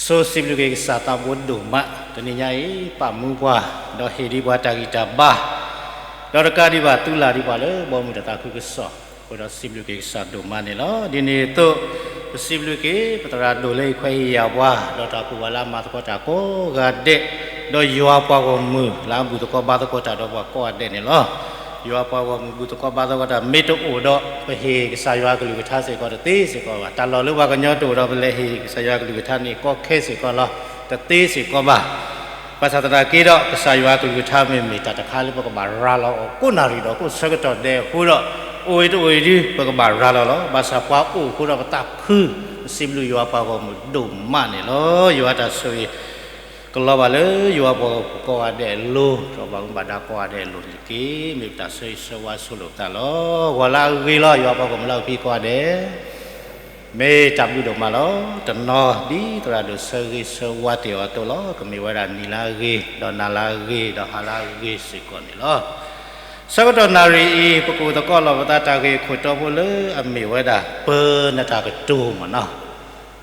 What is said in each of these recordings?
ဆိစံးဘျုးက့ၤကစၢ်သးဘိဒိၣ်မး, တနံၤညါအံၤ ပာ်မူပှၤ, ဒီးဟ့ၣ်ဒံးပှၤတၢ်ဂံၢ်တၢ်ဘါ, ဒီးတကးဒံးဘၣ် သုလၢ်ဒံးပှၤလၢဘီမုၢ်တၢ်သးခုကစီၣ်, အဃိဒီးစံးဘျုးက့ၤကစၢ်ဒိၣ်မးန့ၣ်လီၤ. ဒ်န့ၣ်အသိး ပစံးဘျုးက့ၤ ပသရၣ်ဒိၣ်လၢအံၤခွဲးဟ့ၣ်ယာ်ပှၤ, ဒီးတၢ်အိၣ်ဖှိၣ်ဝဲလၢအမၤသကိးတၢ်ကိးဂၤဒဲး, ဒီးယွၤပှၤဂီၢ်မုၢ်လၢအဘူၣ်သကိးဘါသကိးတၢ်ဒီးပှၤကိးဂၤဒဲးန့ၣ်လီၤ. ယွၤပှၤဂီၢ်မုၢ်ဘူၣ်သကိးဘါသကိးတၢ် မ့ၢ်တအိၣ်ဒီး ပဟ့ၣ်ကစၢ်ယွၤကလုၢ်ကထါစ့ၢ်ကီးတသ့စ့ၢ်ကီးဘၣ်. တၢ်လီၢ်လၢပှၤကညီတအိၣ်ဒီးပလဲၤဟ့ၣ်ကစၢ်ယွၤကလုၢ်ကထါန့ၣ် ကီခဲစ့ၢ်ကီးလီၤ, တသ့စ့ၢ်ကီးဘၣ်. ဘၣ်ဆၣ်သနာ်က့ဒီး ကစၢ်ယွၤကလုၢ်ကထါမ့မ့ၢ်တၢ်တခါလၢပကဘၣ်ရၤလီၤအီၤကိးနၣ်ရံၣ်ဒီးကိးဆၢကတီၢ်ဒဲးအဃိဒီး, အိၣ်အံၤတအိၣ်အံၤဒု ပကဘၣ်ရၤလီၤလီၤ. ဘၣ်ဆၣ်ပှၤအိၣ်အဃိဒီးပသးခု, ပစံးဘျုးယွၤပှၤဂီၢ်မုၢ်ဒိၣ်မးန့ၣ်လီၤ. ယွၤတၢ်ဆိၣ်ဂ့ၤ ကလီၤဘၣ်လၢယွၤပှၤဂီၢ်မုၢ်ကိးဂၤဒဲးအလိၤ, ဒီးပှၤမူဘၣ်ဒါကိးဂၤဒဲးအလိၤန့ၣ်တက့ၢ်. မ့ၢ်ပတၢ်ဆၢဂ့ၤဆၢဝါဆိလိာ်ပသးလီၤ. ဂီၤလၢအဂ့ၤလီၤ ယွၤပှၤဂီၢ်မုၢ်လၢအအိၣ်ဖဲကိးဂၤဒဲး မ့ၢ်တၢ်ဘျုးဒိၣ်မးလီၤ. တနီၤဒ်သရၣ်ဒိၣ်ဆၢဂ့ၤဆၢဝါတ့ၢ်အီၤအသိးလီၤ. ကမ့ၢ်ဝဲဒၣ်နံၤလၢအဂ့ၤ, ဒီးနၤလၢအဂ့ၤ, ဒီးဟါလၢအဂ့ၤစ့ၢ်ကီးန့ၣ်လီၤ. ဆၢကတီၢ်နၣ်ရံၣ်အံၤ ပကအိၣ်သကိးလီၤပသးတၢ်ဂ့ၢ်ခိၣ်တီဖိလၢအမ့ၢ်ဝဲဒၣ် ပၢနတၢ်ကတိၤမ့ၢ်နီၤ.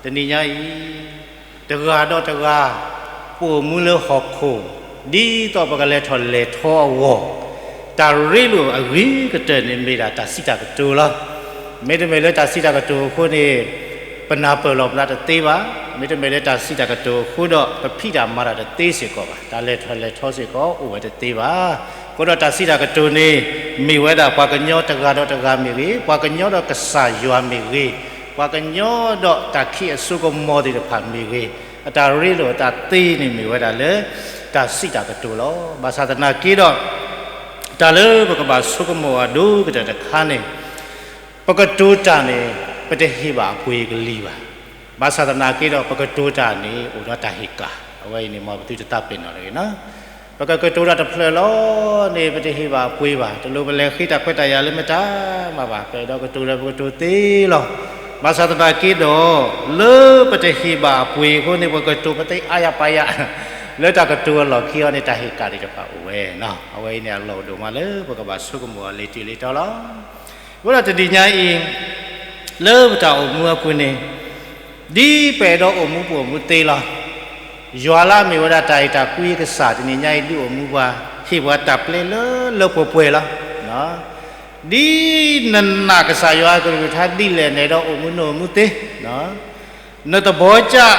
တနံၤညါအံၤ တဂၤဒီးတဂၤ ပအိၣ်မူလၢဟီၣ်ခိၣ် ဒ်သိးပကလဲၤထီၣ်လဲၤထီအဂီၢ်, တၢ်ရ့လိာ်အဂ့ၤကတၢၢ်န့ၣ်မ့ၢ်ဒၣ်တၢ်စံးတၢ်ကတိၤလီၤ. မ့တမ့ၢ်လၢတၢ်စံးတၢ်ကတိၤအဃိန့ၣ် ပနၢ်ပၢၢ်လီၤပသးတသ့ဘၣ်. မ့တမ့ၢ်လၢတၢ်စံးတၢ်ကတိၤအဃိဒီး ပဖံးတၢ်မၤတၢ်တသ့စ့ၢ်ကီးဘၣ်. တၢ်လဲၤထီၣ်လဲၤထီစ့ၢ်ကီးအိၣ်ဝဲတသ့ဘၣ်. အဃိဒီးတၢ်စံးတၢ်ကတိၤန့ၣ် မ့ၢ်ဝဲဒၣ်ပှၤကညီတဂၤဒီးတဂၤမ့ၢ်ဂ့ၤ, ပှၤကညီဒီးကစၢ်ယွၤမ့ၢ်ဂ့ၤ, ပှၤကညီဒီးတၢ်ခံးအစိကမီၤသ့ၣ်တဖၣ်မ့ၢ်ဂ့ၤ, အတၢ်ရ့လိာ်အတၢ်သ့န့ၣ်မ့ၢ်ဝဲဒၣ်လၢ တၢ်စံးတၢ်ကတိၤလီၤ. ဘၣ်ဆၣ်သနာ်က့ဒီး တၢ်လၢပကဘၣ်ဆိကမိၣ်အဒိကတၢၢ်တခါန့ၣ် ပကတိၤတၢ်န့ၣ် ပတဟ့ၣ်ဘၣ်အပှ့ၤကလံၤဘၣ်. ဘၣ်ဆၣ်သနာ်က့ဒီး ပကတိၤတၢ်န့ၣ် အိၣ်ဒီးတၢ်ဟ့ၣ်ကၣ်, အဝဲအံၤန့ၣ် မ်ပသုတသးပ့ၤနီၣ်တဂ့ၤနီၤ. ပကကတိၤတၢ်တဖျၢၣ်လီၤန့ၣ် ပတဟ့ၣ်ဘၣ်အပှ့ၤဘၣ်. တလိၣ်ပလဲၤဃ့တၢ်ခွဲးတၢ်ယာ်လၢမတၤမးဘၣ်. ပအဲၣ်ဒိးကတိၤဒီးပကတိၤသ့လီၤ. ဘၣ်ဆၣ်သနာ်က့ဒီး လၢပတဟ့ၣ်ဘၣ်အပှ့ၤအဃိန့ၣ် ပကတိၤပသ့အါယၤပာ်ယၤ လၢတၢ်ကတိၤအလီၢ်ခံအီၤန့ၣ် တၢ်ဟ့ၣ်ကၣ်သ့ၣ်တဖၣ်အိၣ်ဝဲ. အဝဲအံၤန့ၣ် အလီၢ်အိၣ်ဒိၣ်မးလၢပကဘၣ်ဆိကမိၣ်အီၤလၢတံၢ်လၢတီလီၤ. အဃိဒီးတနံၤညါအံၤ လၢပတၢ်အိၣ်မူအပူၤန့ၣ် ဒ်ပအဲၣ်ဒိးအိၣ်မူပအိၣ်မူသ့လီၤ. ယွၤလၢအမ့ၢ်ဝဲဒၣ်တၢ်အဲၣ်တၢ်ကွံကစၢ် တနံၤညါအံၤဒုးအိၣ်မူပှၤ, ဟ့ၣ်ပှၤတၢ်ပျဲလၢလၢပှဲၤပှဲၤလီၤ. ဒ်နနာ်ကစၢ်ယွၤကလုၢ်ကထါဒ်လဲၣ် နအဲၣ်ဒိးအိၣ်မူနအိၣ်မူသ့ နတဘီကၢ်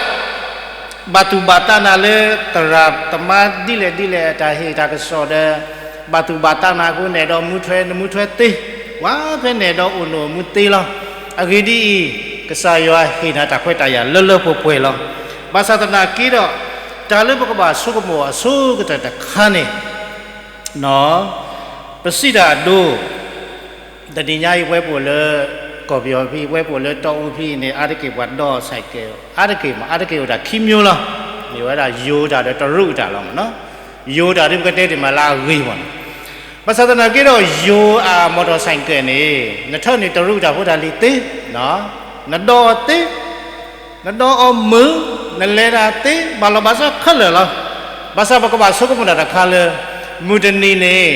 ဘၣ်သူၣ်ဘၣ်သးနၤလၢ သရၣ်သမါဒ်လဲၣ်ဒ်လဲၣ် တၢ်ဟ့ၣ်တၢ်ကစီၣ်ဒီး ဘၣ်သူၣ်ဘၣ်သးနၤအဃိ နအဲၣ်ဒိးမူထွဲ နမူထွဲသ့, ဝဲဖဲနအဲၣ်ဒိးအိၣ်နအိၣ်မူသ့လီၤ. အဂ့ၢ်ဒ်အံၤ, ကစၢ်ယွၤဟ့ၣ်နၤတၢ်ခွဲးတၢ်ယာ်လၢလၢပှဲၤပှဲၤလီၤ. ဘၣ်ဆၣ်သနာ်က့ဒီး တၢ်လၢပကဘၣ်ဆိကမိၣ်အဆိကတၢၢ်တခါန့ၣ် ပစံးတၢ်အဒိ တနံၤညါအံၤ ပဝဲပအိၣ်လၢ ကီၢ်ပယီၤဖဲ ပဝဲပအိၣ်လၢတီအူဖဲန့ၣ် အါတက့ၢ်ပှၤဒိး cycle အါတက့ၢ်မး အါတက့ၢ်အိၣ်တၢ်ခံမျိုးလီၤ. မ့ၢ်ဝဲဒၣ်ယိၤတၢ်ဒီးတရူးတၢ်လီၤမးနီၤ. ယိၤတၢ်ဒ်ပကတဲတ့ၢ်မးလၢအဂ့ၤမးနီၤ. ဘၣ်ဆၣ်သနာ်က့ဒီး ယိၤအ motorcycle န့ၣ် နထၢနုာ်တရူးတၢ်ဖိတၢ်လံၤသ့, နဒိးအီၤသ့ နဒိးအီၤမုာ်, နလဲၤတၢ်သ့ ဘၣ်လီၤဘၣ်စးခဲလၢာ်လီၤ. ဘၣ်ဆၣ်ပကဘၣ်ဆိကမိၣ်တၢ်တခါလၢ မုၢ်တနံၤန့ၣ်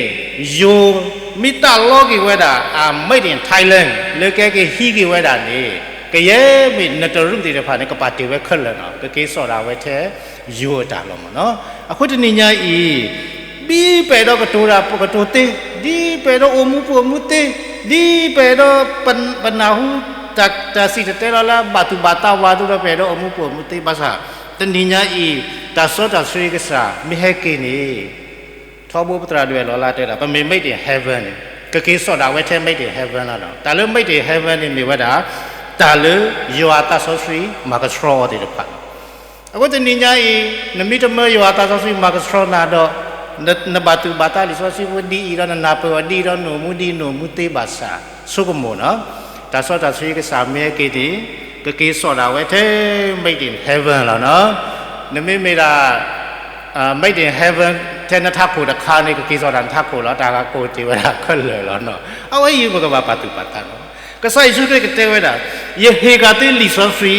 ယိၤမ့ၢ်သးလီက့ၤဝဲဒၣ် အ made in Thailand လၢကဟဲက့ၤဟံးက့ၤဝဲဒၣ်န့ၣ် ကယဲၢ်မ့ၢ်နတရူးသ့ၣ်တဖၣ်န့ၣ် ကပာ်တ့ၢ်ဝဲခဲလၢာ်နီၤ. ကက့ၤစိာ်ဒၣ်ဝဲထဲယိၤအတၢ်လီၤမးနီၤ. အဃိတနံၤညါအံၤ ဒ်ပအဲၣ်ဒိးကတိၤတၢ်ပကတိၤသ့, ဒ်ပအဲၣ်ဒိးအိၣ်မူပအိၣ်မူသ့, ဒ်ပအဲၣ်ဒိး ပနၢ်ဟူ တၢ်စံၣ်တဲၤတဲလီၤလၢဘၣ်သူၣ်ဘၣ်သးဝဲအသိးဒီး ပအဲၣ်ဒိးအိၣ်မူပအိၣ်မူသ့ ဘၣ်ဆၣ် တနံၤညါအံၤ တၢ်စီတၢ်ဆှံကစၢ်မ့ၢ်ဟဲက့ၤန့ၣ် ထီဘိပသရၣ်ဒိၣ်အဲၣ်လီၤလၢတဲဒၣ် ပမ့ၢ် made in heaven န့ၣ် ကက့ၤစိာ်ဒၣ်ဝဲထဲ made in heaven လီၤနီၤ. တၢ်လၢ made in heaven န့ၣ်မ့ၢ်ဝဲဒၣ် တၢ်လၢယွၤအသးစီဆှံမၤကဆှီအီၤသ့ၣ်တဖၣ် အဃိတနံၤညါအံၤ နမ့ၢ်တမၢယွၤအသးစီဆှံမၤကဆှီနၤဒီး နဘၣ်သူၣ်ဘၣ်သးလံာ်စီဆှံဖိဒ်အံၤဒီး နနၢ်ပၢၢ်အီၤဒ်အံၤဒီး နအိၣ်မူဒ်နအိၣ်မူသ့ဘၣ်ဆၣ် ဆိကမိၣ်နီၤ. တၢ်စီတၢ်ဆှံကစၢ်မ့ၢ်ဟဲက့ၤန့ၣ် ကက့ၤစိာ်ဒၣ်ဝဲထဲ made in heaven လီၤနီၤ. နမ့မ့ၢ်ဒၣ် made in heaven ထဲနထးခိၣ်တခါန့ၣ် ကက့ၤစိာ်ဒၣ်နထးခိၣ်လီၤ. တၢ်ဂၤကိးတ့ၢ်ဝဲဒၣ်ခဲလၢာ်လီၤနီၤ. အဝဲအံၤပကဘၣ်ပာ်သူၣ်ပာ်သးနီၤ. ကစၢ်ယ့ၣ်ၡူးခရံာ်ကတဲဝဲဒၣ် ယဟ့ၣ်က့ၤသုလံာ်စီဆှံ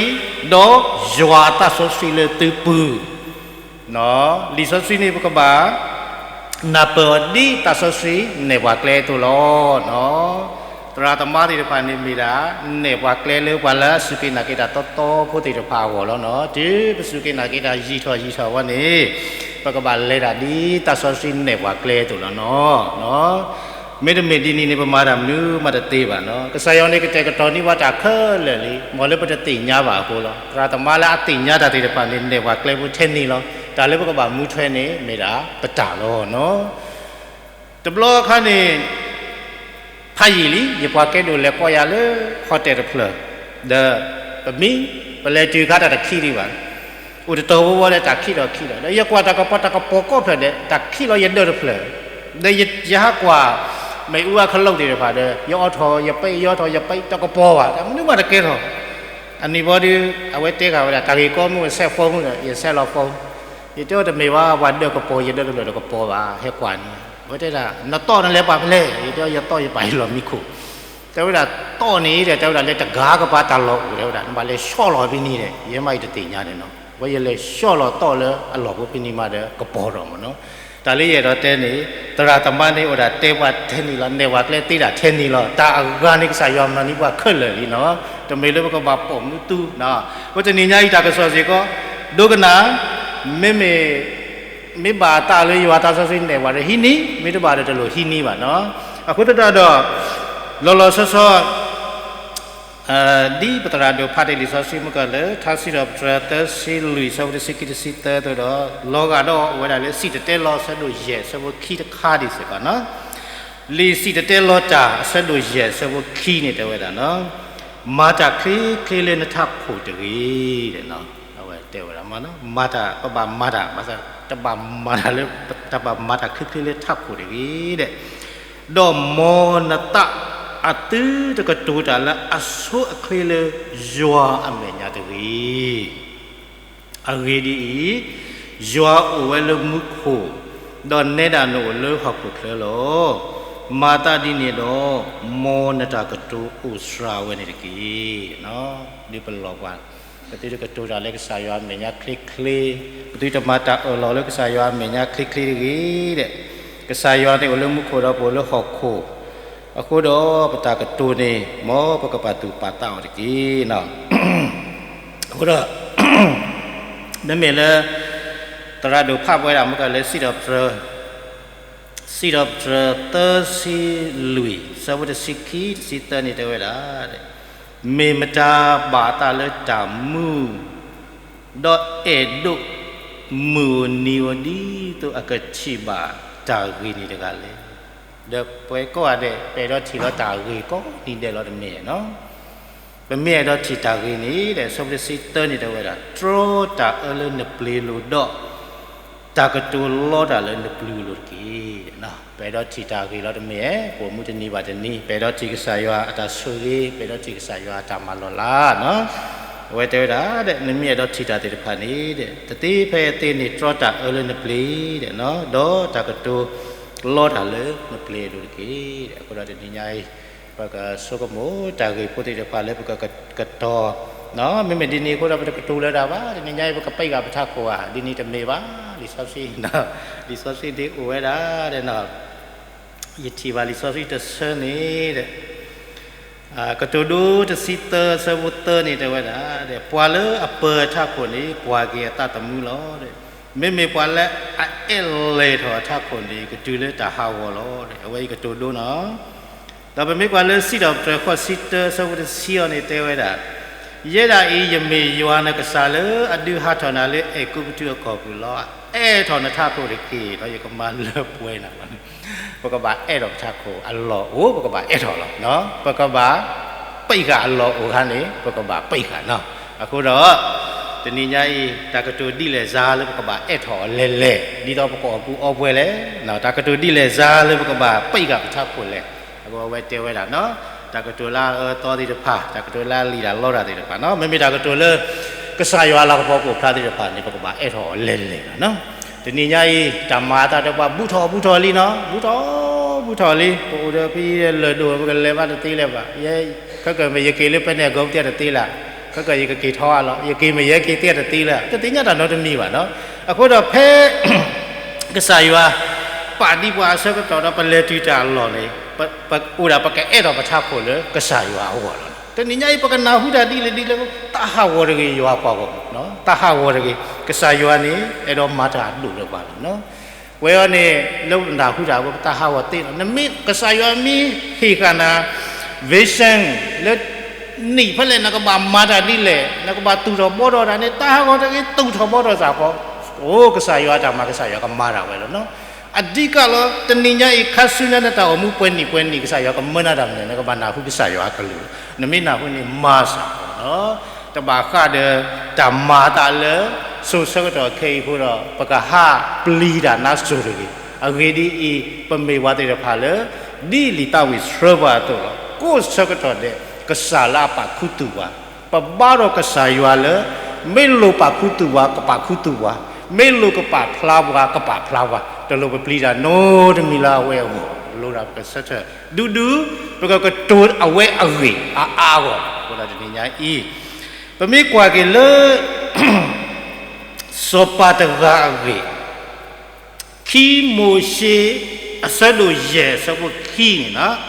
ဒီးယွၤအသးစီဆှံလၢသုပူၤ လံာ်စီဆှံန့ၣ် ပကဘၣ် နၢ်ပၢၢ်အီၤဒ်သးစီဆှံနဲၣ်ပှၤကျဲအသိးလီၤ. သရၣ်သမါသ့ၣ်တဖၣ်န့ၣ်မ့ၢ်ဒၣ် နဲၣ်ပှၤကျဲလၢပှၤလၢအစူၢ်က့ၤနာ်က့ၤတၢ်တီတီဖိသ့ၣ်တဖၣ်အဂီၢ်လီၤနီၤ. တုၤပစူၢ်က့ၤနာ်က့ၤတၢ်ယံာ်ထီၣ်ယံာ်ထီၣ်ဝဲန့ၣ် ပကဘၣ်လဲၤတၢ်ဒ်တၢ်စီဆှံနဲၣ်ပှၤကျဲအသိးလီၤနီၤ. မ့တမ့ၢ်ဒ်န့ၣ်န့ၣ် ပမၤတၢ်မနုၤမးတသ့ဘၣ်နီၤ. ကစၢ်ယွၤန့ၣ်ကတဲာ်ကတီၤန့ၢ်ဘၣ်တၢ်ခဲလၢာ်လံ မ်လၢပတသ့ၣ်ညါဘၣ်အဃိလီၤ. သရၣ်သမါလၢအသ့ၣ်ညါတၢ်သ့ၣ်တဖၣ်န့ၣ် နဲၣ်ပှၤကျဲဖိထဲန့ၣ်လီၤ. တၢ်လၢပကဘၣ်မူထွဲန့ၣ် မ့ၢ်ဒၣ်ပတၢ်လီၤနီၤ. တဘျီအခါန့ၣ် ဖးယံာ်လံ ယပှၤကဲဒိၣ်လဲၤကိးယၤလၢ hotel တဖျၢၣ်, ဒီးပမံ ပလဲၤတုၤခါတၢ်တခံဒံးဘၣ်, အိၣ်တတီၤဝီဝီဒီးတၢ်ခံးထီၣ်ခံးထီၣ်, ဒီးယကွၢ်တၢ်ကပီၤတၢ်ကပီၤကိးဖျၢၣ်ဒီး တၢ်ခံးလီၤယဒၢးတဖျၢၣ်, ဒီးယဟးကွၢ် မ့ၣ်အူအကလိးသ့ၣ်တဖၣ်ဒီး ယအိးထီၣ်ယပဲ ယအိးထီၣ်ယပဲ တကပီၤဘၣ်, တၢ်မနုၤမးတကဲထီၣ်. အနံၤဘီဒုး အဝဲတဲဃာ်ဝဲဒၣ် တၢ်ဂ့ၢ်ကီမုၢ် ဆဲး phone ဒီး ယဆဲးလီၤ phone, ယတဲအီၤတမ့ၢ်ဘၣ် ပှၤဒၢးကပီၤယဒၢးတဖျၢၣ်တကပီၤဘၣ် ဟဲကွၢ်န့ၣ်, အဝဲတဲဒၣ် နသီၣ်နလဲၤပာ်ဖဲလဲၣ်, ယတဲအီၤ ယသီၣ်ယပာ်ယလီၢ်မံခိၣ်, တဲဝဲဒၣ် သီၣ်န့ၣ်ဒီး တဲဝဲဒၣ်လၢတဂၤကပၤတၢ်လီၢ်အိၣ် တဲဝဲဒၣ် နဘၣ်လဲၤဆှီလီၤဖဲန့ၣ်ဒီး ယဲမးယတသ့ၣ်ညါန့ၣ်နီၤ, ဝဲယလဲၤဆှီလီၤသီၣ်လၢအလီၢ်ဖိဖဲန့ၣ်မးဒီး ကပီၤထီၣ်မးနီၤ. တၢ်လၢယအဲၣ်ဒိးတဲန့ၣ် သရၣ်သမါန့ၣ်အိၣ်ဒၣ်တဲပှၤထဲန့ၣ်လီၤ, နဲၣ်ပှၤကျဲသ့ဒၣ်ထဲန့ၣ်လီၤ. တၢ်အဂၤန့ၣ် ကစၢ်ယွၤမၤန့ၢ်ပှၤခဲလၢာ်လံနီၤ, တမ့ၢ်လၢပကဘၣ်ပိာ်မုၣ်သူနီၤ. အဃိတနံၤညါအံၤ တၢ်ကစီၣ်စ့ၢ်ကီး ဒိကနၣ်, မ့မ့ၢ် မ့ၢ်ဘၣ်အသးလၢယွၤသးစီဆှံနဲၣ်ပှၤဒီးဟံးန့ၢ်, မ့ၢ်တဘၣ်ဒီးတလိၣ်ဟံးန့ၢ်ဘၣ်နီၤ. အဃိသတးဒီး လီၤလီၤဆီဆီ ဒ်ပသရၣ်ဒိၣ်ဖးတ့ၢ်လံာ်စီဆှံမုၢ်ကီၢ်လၢ ထါစံးထီၣ်ပတြၢၤသၢဆံလွံၢ် ဆၢဖိတဆံခံတဆံသၢအသိးဒီး လီၤဂာ်ဒီးအိၣ်ဝဲဒၣ်လၢစံၣ်တဲၤတဲလီၤအဆၢဒိၣ်ယဲၢ် ဆၢဖိခံတခါဒံးစ့ၢ်ကီးနီၤ. လံာ်စံၣ်တဲၤတဲလီၤတၢ်အဆၢဒိၣ်ယဲၢ် ဆၢဖိခံန့ၣ်တဲဝဲဒၣ်နီၤ, မၤတၢ်ချ့ချ့လၢနထးခိၣ်တဂ့ၤ, အဝဲတဲဝဲဒၣ်မးနီၤ, မၤတၢ် ပဘၣ်မၤတၢ် ဘၣ်ဆၣ် တဘၣ်မၤတၢ်လၢ တဘၣ်မၤတၢ်ချ့ချ့လၢထးခိၣ်တဂ့ၤဒီး ဒီးမ်နသးအသုတကတိၤတၢ်လၢအဆိအချ့လၢယွၤအမဲာ်ညါတဂ့ၤ. အဂ့ၢ်ဒ်အံၤ, ယွၤအိၣ်ဝဲလၢမူခိၣ်, ဒီးနဲဒၣ်နအိၣ်လၢဟီၣ်ခိၣ်ချၢလီၤ. မၤသးဒ်န့ၣ်ဒီး, မ်နတၢ်ကတိၤအိၣ်စှၤဝဲန့ၣ်တက့ၢ်. ဒ်ပလီၢ်ပှၤ ပသုတကတိၤတၢ်လၢကစၢ်ယွၤအမဲာ်ညါချ့ချ့, ပသုတမၤတၢ်အၢၣ်လီၤလၢကစၢ်ယွၤအမဲာ်ညါချ့ချ့တဂ့ၤဒီး, ကစၢ်ယွၤန့ၣ်အိၣ်လၢမူခိၣ်ဒီးပအိၣ်လၢဟီၣ်ခိၣ်, အဃိဒီးပတၢ်ကတိၤန့ၣ် မ်ပကပာ်သူၣ်ပာ်သးအီၤတက့ၢ်. အဃိဒီး မ့မ့ၢ်လၢ သရၣ်ဒိၣ်ဖးဝဲဒၣ်မ့ၢ်ကလၢ စံးထီၣ်ပတြၢၤ စံးထီၣ်ပတြၢၤသၢဆံလွံၢ် ဆၢဖိတဆံခံ တဆံသၢန့ၣ်တဲဝဲဒၣ်, မ့ၢ်မတၤဘၣ်အသးလၢတၢ်မူ ဒီးအဲၣ်ဒိးမုၢ်ဧိၤနံၤဧိၤ ဒ်သိးအကထံၣ်ဘၣ်တၢ်ဂ့ၤန့ၣ်တဂၤလဲၣ်. ဒီးပဝဲကိးဂၤဒဲး ပအဲၣ်ဒိးထံၣ်လီၤတၢ်ဂ့ၤကိးနံၤဒဲးလီၤတမ့ၢ်နီၤ. ပမ့ၢ်အဲၣ်ဒိးထံၣ်တၢ်ဂ့ၤန့ၣ်ဒီး ဆၢဖိတဆံသၢန့ၣ်တဲဝဲဒၣ်, တြီတၢ်အၢလၢနပျ့ၤလိၤဒီး တၢ်ကတိၤလီတၢ်လၢနပျုၤလိၤတက့ၢ်. ပအဲၣ်ဒိးထံၣ်တၢ်ဂ့ၤလီၤတမ့ၢ်, ပိာ်မုၣ်တနံၤဘၣ်တနံၤ ပအဲၣ်ဒိးထံၣ်ကစၢ်ယွၤအတၢ်ဆိၣ်ဂ့ၤ, ပအဲၣ်ဒိးထံၣ်ကစၢ်ယွၤအတၢ်မၤလီၤလးနီၤ. အဝဲတဲဝဲဒၣ်ဒီး နမ့ၢ်အဲၣ်ဒိးထံၣ်တၢ်သ့ၣ်တဖၣ်န့ၣ်ဒီး တသ့ဖဲအသ့န့ၣ် တြီတၢ်အၢလၢနပျ့ၤဒီး ဒီးတၢ်ကတိၤလီတၢ်လၢနပျ့ၤအလိၤတက့ၢ်. အဃိဒီးတနံၤညါအံၤ ပကဆိကမိၣ်တၢ်ဂ့ၢ်ဖိသ့ၣ်တဖၣ်လၢပကကတီၤ, မ့မ့ၢ်ဒ်န့ၣ်အဃိဒီး ပတကတိၤလၢၤတၢ်ဘၣ်, တနံၤညါအံၤ ပကပံးဃာ်ပထးခိၣ်ဧါ, ဒ်န့ၣ်တမ့ၢ်ဘၣ်, လံာ်စီဆှံ, လံာ်စီဆှံဒ်အိၣ်ဝဲဒၣ်ဒီး ယထံၣ်ဘၣ်လံာ်စီဆှံတဆၢန့ၣ်ဒီး ကတိၤဒိတဆံသၢ ဆၢဖိသၢန့ၣ်တဲဝဲဒၣ်, ပှၤလၢအပၢၤအထးခိၣ်န့ၣ် ကွၢ်က့ၤအသးသမူလီၤ. မ့မ့ၢ်ပှၤလၢအအဲၣ်လဲၤထီၣ်အထးခိၣ်န့ၣ် ကတုၤလၢတၢ်ဟးဂီၤလီၤ. အဝဲအံၤကတိၤဒိနီၤ. ဒီးပမ့ၢ်ကွၢ်လၢစံးထီၣ်ပတြၢၤဃိးဆံတၢ ဆၢဖိတဆံအံၤန့ၣ်တဲဝဲဒၣ်, ယဲဒၣ်အံၤ ယမ့ၢ်ယွၤနကစၢ်လၢအဒုးဟးထီၣ်နၤလၢအဲၤကူပတူးအကီၢ်ပူၤလီၤ. အဲၣ်ထီၣ်နထးခိၣ်တက့ၢ်, ဒီးယကမၤလၢပှဲၤနၤလီၤ. ပကဘၣ်အဲၣ်ထီၣ်ပထးခိၣ်အလီၢ်အိၣ် ပကဘၣ်အဲၣ်ထီၣ်လီၤ. ပကဘၣ်ပံးဃာ်အလီၢ်အိၣ်ခါန့ၣ် ပကဘၣ်ပံးဃာ်နီၤ. အဃိဒီး တနံၤညါအံၤ တၢ်ကတိၤဒ်လဲၣ်စါလၢပကဘၣ်အဲၣ်ထီၣ်အီၤလဲၣ်လဲၣ်, ဒ်သိးပကအီၣ်ကူအီပှဲၤလဲၣ်, တၢ်ကတိၤဒ်လဲၣ်စါလၢပကဘၣ်ပံးဃာ်ပထးခိၣ်လဲၣ်. အဃိအဝဲတဲဝဲဒၣ်နီၤ, တၢ်ကတိၤလၢအအၢအသီသ့ၣ်တဖၣ်, တၢ်ကတိၤလၢအလံၣ်တၢ်လီတၢ်သ့ၣ်တဖၣ်နီၤ, မ့မ့ၢ်တၢ်ကတိၤလၢ ကစၢ်ယွၤအလၤကပီၤကအိၣ်ဖျါသ့ၣ်တဖၣ်န့ၣ် ပကဘၣ်အဲၣ်ထီၣ်အီၤလဲၣ်လဲၣ်လီၤ. တနံၤညါအံၤ တၢ်မၤအသးဒီးပှၤဘူးထီၣ်ဘူးထီၣ်လံနီၤ, ဘူးထီၣ်ဘူးထီၣ်လံ, ပအိၣ်ဒီးဖဲလၢၢ်ဒိၣ် ပကလဲၤဘၣ်တသ့လၢၤဘၣ်, ယဲ ခဲကၢၣ်မ့ၢ်ယက့ၤလၢပဲနဲၣ်ကိးပသ့ၣ်တသ့လၢၤ, ခဲကၢၣ်ယကက့ၤထီၣ်အါလီၤ, ယက့ၤမ့ၢ်ယဲက့ၤသ့ၣ်တသ့လၢၤ, တသ့ၣ်ညါတၢ်နီတမံၤဘၣ်နီၤ. အဃိဒီးဖဲ ကစၢ်ယွၤ ပာ်ဒံးပှၤအဆၢကတီၢ်ဒီးပလဲၤတုၤတၢ်အလီၢ်န့ၣ် ပအိၣ်ဒၣ်ပကအဲၣ်ထီၣ်ပထးခိၣ်လၢကစၢ်ယွၤအဂီၢ်လီၤ. တနံၤညါအံၤ ပကနၢ်ဟူတၢ်ဒ်လဲၣ်ဒ်လဲၣ်, တၢ်ဟးဂီၤတဂ့ၤ ယွၤပှၤဂီၢ်မုၢ်, တၢ်ဟးဂီၤတဂ့ၤ, ကစၢ်ယွၤန့ၣ် အဲၣ်ဒိးမၤတၢ်အဒိၣ်လၢပှၤလီၤ. ပဝဲအံၤန့ၣ် လၢနၢ်ဟူတၢ်ဝဲ ပတၢ်ဟးဂီၤသ့လီၤ. နမ့ၢ်ကစၢ်ယွၤမ့ၢ်ဟ့ၣ်ဃာ်နၤ vision လၢ နံၣ်ဖဲလဲၣ် နကဘၣ်မၤတၢ်ဒ်လဲၣ်, နကဘၣ်သူၣ်ထီၣ်ဘှီထီၣ်တၢ်န့ၣ် တၢ်ဟးဂီၤတဂ့ၤ သူၣ်ထီၣ်ဘှီထီၣ်စ့ၢ်ကီး, အိၣ်ကစၢ်ယွၤတၢ်မၤ ကစၢ်ယွၤကမၤတၢ်ဝဲလီၤ. အဓိကလီၤ တနံၤညါအံၤ ခါဆူညါနတၢ်အိၣ်မူပှဲၤနံၣ်ပှဲၤနံၣ် ကစၢ်ယွၤကမၢနၤတၢ်မနုၤလဲၣ် နကဘၣ်နၢ်ဟူကစၢ်ယွၤအကလုၢ်လီၤ. နမ့ၢ်နၢ်ဟူန့ၣ်မၤစ့ၢ်ကီးလီၤ. တဘၣ်ဃးဒီးတၢ်မၤအသးလၢ စိၤဆၢကတီၢ်ခဲအံၤအဃိဒီး ပကဟးပျံၤတၢ်နါစိၤတဂ့ၤ. အဂ့ၢ်ဒ်အံၤ, ပမ့ၢ်ပှၤသ့ၣ်တဖၣ်လၢ ဒ်လံာ်သးဝံၣ်ဆှၢပှၤအသိးလီၤ. ကိးဆၢကတီၢ်ဒဲး ကစၢ်လၢအပာ်ခူသူၣ်ပှၤ, ပဘါထီၣ်ကစၢ်ယွၤလၢ မ့ၢ်လိၣ်ပာ်ခူသူၣ်ပှၤ ကပာ်ခူသူၣ်ပှၤ, မ့ၢ်လိၣ်ကပာ်ဖျါပှၤ ကပာ်ဖျါပှၤ, တလိၣ်ပပျံၤတၢ်နီတမံၤလၢအဝဲအဂီၢ်, လိၣ်ဒၣ်ပကဆၢထၢၣ် ဒူဒူ ပကကတိၤအဝဲအဂ့ၢ်အါအါအဂီၢ်, အဃိဒီးတနံၤညါအံၤ ပမ့ၢ်ကွၢ်က့ၤလၢ စီၤပၤတဂၤအဂ့ၢ်, ခံမိၤၡ့ အဆၢဒိၣ်ယဲၢ် အဆၢဖိခံန့ၣ်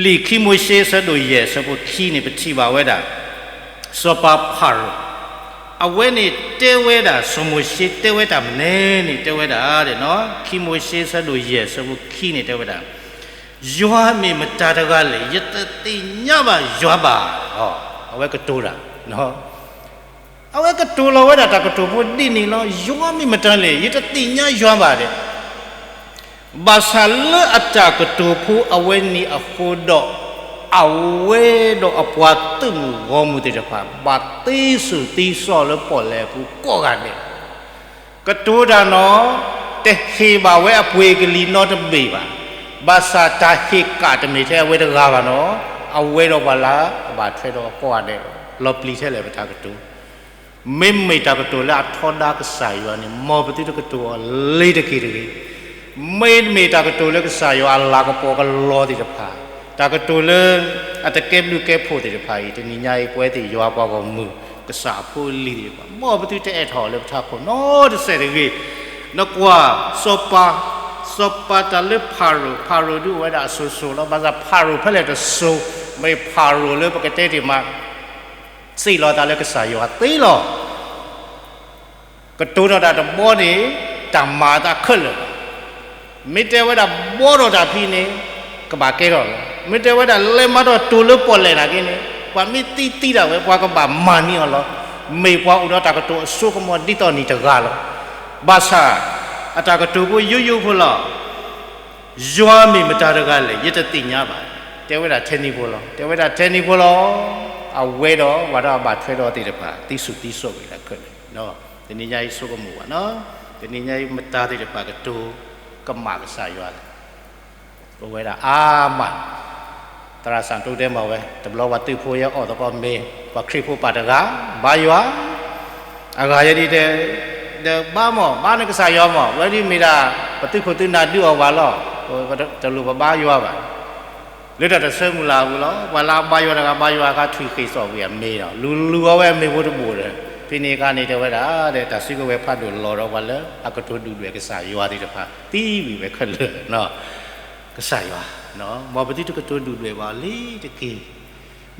လီၤ. လံာ်ခံမိၤၡ့အဆၢဒိၣ်ယဲၢ် အဆၢဖိခံန့ၣ် ပထံၣ်ဘၣ်ဝဲဒၣ် စီၤပၤဖၤရိၤ, အဝဲန့ၣ်တဲဝဲဒၣ် စီၤမိၤၡ့တဲဝဲတၢ်မနုၤန့ၣ် တဲဝဲဒၣ်, ခံမိၤၡ့အဆၢဒိၣ်ယဲၢ် အဆၢဖိခံန့ၣ် တဲဝဲဒၣ်, ယွၤမ့ၢ်မတၤတဂၤလဲၣ်, ယတသ့ၣ်ညါဘၣ်ယွၤဘၣ်. အဝဲကတိၤတၢ် အဝဲကတိၤလီၤဝဲဒၣ်တၢ်ကတိၤဖိဒ်န့ၣ်လီၤ. ယွၤမ့ၢ်မတၤလဲၣ်, ယတသ့ၣ်ညါယွၤဘၣ်ဒီး, ဘၣ်ဆၣ်လၢအတၢ်ကတိၤဖိအဝဲန့ၣ်အဃိဒီး, အဝဲဒီးအပှၤသုးမုၢ်ဂီၢ်မုၢ်သ့ၣ်တဖၣ် ဘၣ်သ့စူၤသ့စီလၢပီၣ်လဲၣ်အပူၤကိးဂၤဒဲး ကတိၤတၢ်နီၤ, တဟ့ၣ်ဘၣ်ဝဲအပှ့ၤကလံၤနီတဘ့ၣ်ဘၣ်. ဘၣ်ဆၣ်တၢ်ဟ့ၣ်ကၣ်တမ့ၢ်ထဲအဝဲတဂၤဘၣ်နီၤ, အဝဲဒီးပှၤလၢအဘၣ်ထွဲဒီးအကိးဂၤဒဲး လီၤပျံၤထဲလဲၣ်ပတၢ်ကတိၤ, မ့မ့ၢ်တၢ်ကတိၤလၢအထီဒါကစၢ်ယွၤန့ၣ် မ်ပသုတကတိၤအီၤလ့ၤတက့ၤတဂ့ၤ. မ့တမ့ၢ်တၢ်ကတိၤလၢကစၢ်ယွၤအလၤကပီၤကလီသ့ၣ်တဖၣ်, တၢ်ကတိၤလၢ အတကဲဘျုးကဲဖှိၣ်သ့ၣ်တဖၣ်အံၤ တနံၤညါအံၤ ပဝဲသ့ၣ်ယွၤပှၤဂီၢ်မုၢ် ကစၢ်အဖိအလံၤသ့ၣ်တဖၣ် မ်ပသုတအဲၣ်ထီၣ်အီၤလၢပထးခိၣ်နီတစဲးတဂ့ၤ. နကွၢ် စီၤပၤ, စီၤပၤတၢ်လၢဖၤရိၤ, ဖၤရိၤဒုးအိၣ်ဝဲဒၣ်အစိၤစိၤလီၤ. ဘၣ်ဆၣ်ဖၤရိၤဖဲလဲၣ်တစိၤ, မ့ၢ်ဖၤရိၤလၢပကတဲတ့ၢ်မး စံးလီၤသးလၢကစၢ်ယွၤသ့လီၤ. ကတိၤထီၣ်တၢ်တဘီန့ၣ် တၢ်မၤအသးခဲလၢာ်လီၤ. မ့ၢ်တဲဝဲဒၣ်ဘှီထီၣ်တၢ်ဖဲန့ၣ် ကဘၣ်ကဲထီၣ်လီၤ. မ့ၢ်တဲဝဲဒၣ်လဲၤမၤထီၣ်တိၤလၢပီၣ်လဲၣ်နာ်က့န့ၣ် ပှၤမ့ၢ်သံသံဒၣ်ဝဲ ပှၤကဘၣ်မၤန့ၢ်အီၤလီၤ. မ့ၢ်ပှၤအိၣ်ဒီးတၢ်ကတိၤအစိကမီၤဒ်သိးန့ၣ်တဂၤလီၤ. ဘၣ်ဆၣ် အတၢ်ကတိၤဖိယိယိဖိလီၤ. ယွၤမ့ၢ်မတၤတဂၤလဲၣ် ယတသ့ၣ်ညါဘၣ်. တဲဝဲဒၣ်ထဲန့ၣ်ဖိလီၤ. တဲဝဲဒၣ်ထဲန့ၣ်ဖိလီၤ. အဝဲဒီးပှၤဒီးအဘၣ်ထွဲဒီးသ့ၣ်တဖၣ် သံစူၤသံစိးဝဲဒၣ်ခဲလၢာ်. တနံၤညါအံၤဆိကမိၣ်ဘၣ်နီၤ. တနံၤညါအံၤမတၤသ့ၣ်တဖၣ်ကတိၤကမၣ်ကစၢ်ယွၤလဲၣ်. အိၣ်ဝဲဒၣ်အါမး သရၣ်စၢ်တိတဲမၤဝဲ တဘျီပှၤသုးဖိယဲအီၣ်သကိးမ့ၤ ပှၤခရံာ်ဖိပာ်တဂၤ ဘါယွၤ အဂၤယဲဒ်တဲ ဒီးဘါမး ဘါန့ၣ်ကစၢ်ယွၤမး ဝဲဒ်မ့ၢ်ဒၣ် ပသုးခိၣ်သုးနၢ်ဒုးအီၣ်ပှၤလီၤ. တလိၣ်ပဘါယွၤဘၣ်. လၢတၢ်တဆၢမုၢ်လၢ်အပူၤလီၤ. ပှၤလၢအဘါယွၤတဂၤ ဘါယွၤအခါ ထွံၣ်ဃ့ၢ်စီၣ်ဝံၤအမ့ၤဒီး လူၤလူၤအီၤဝဲအမ့ၤဖိတဘိၣ်ဒီး ဖဲန့ၣ်အခါန့ၣ်တဲဝဲဒၣ် ဒီးတၢ်စုကဝဲၤဖးဒိၣ်လီၤဒီးပှၤလၢအကတိၤဒုၣ်ဒွဲၣ်ကစၢ်ယွၤသ့ၣ်တဖၣ် သံဝံၤဝဲခဲလၢာ် ကစၢ်ယွၤ, မ်ပသုတကတိၤဒုၣ်ဒွဲၣ်ဘၣ်အီၤလ့ၤတက့ၢ်.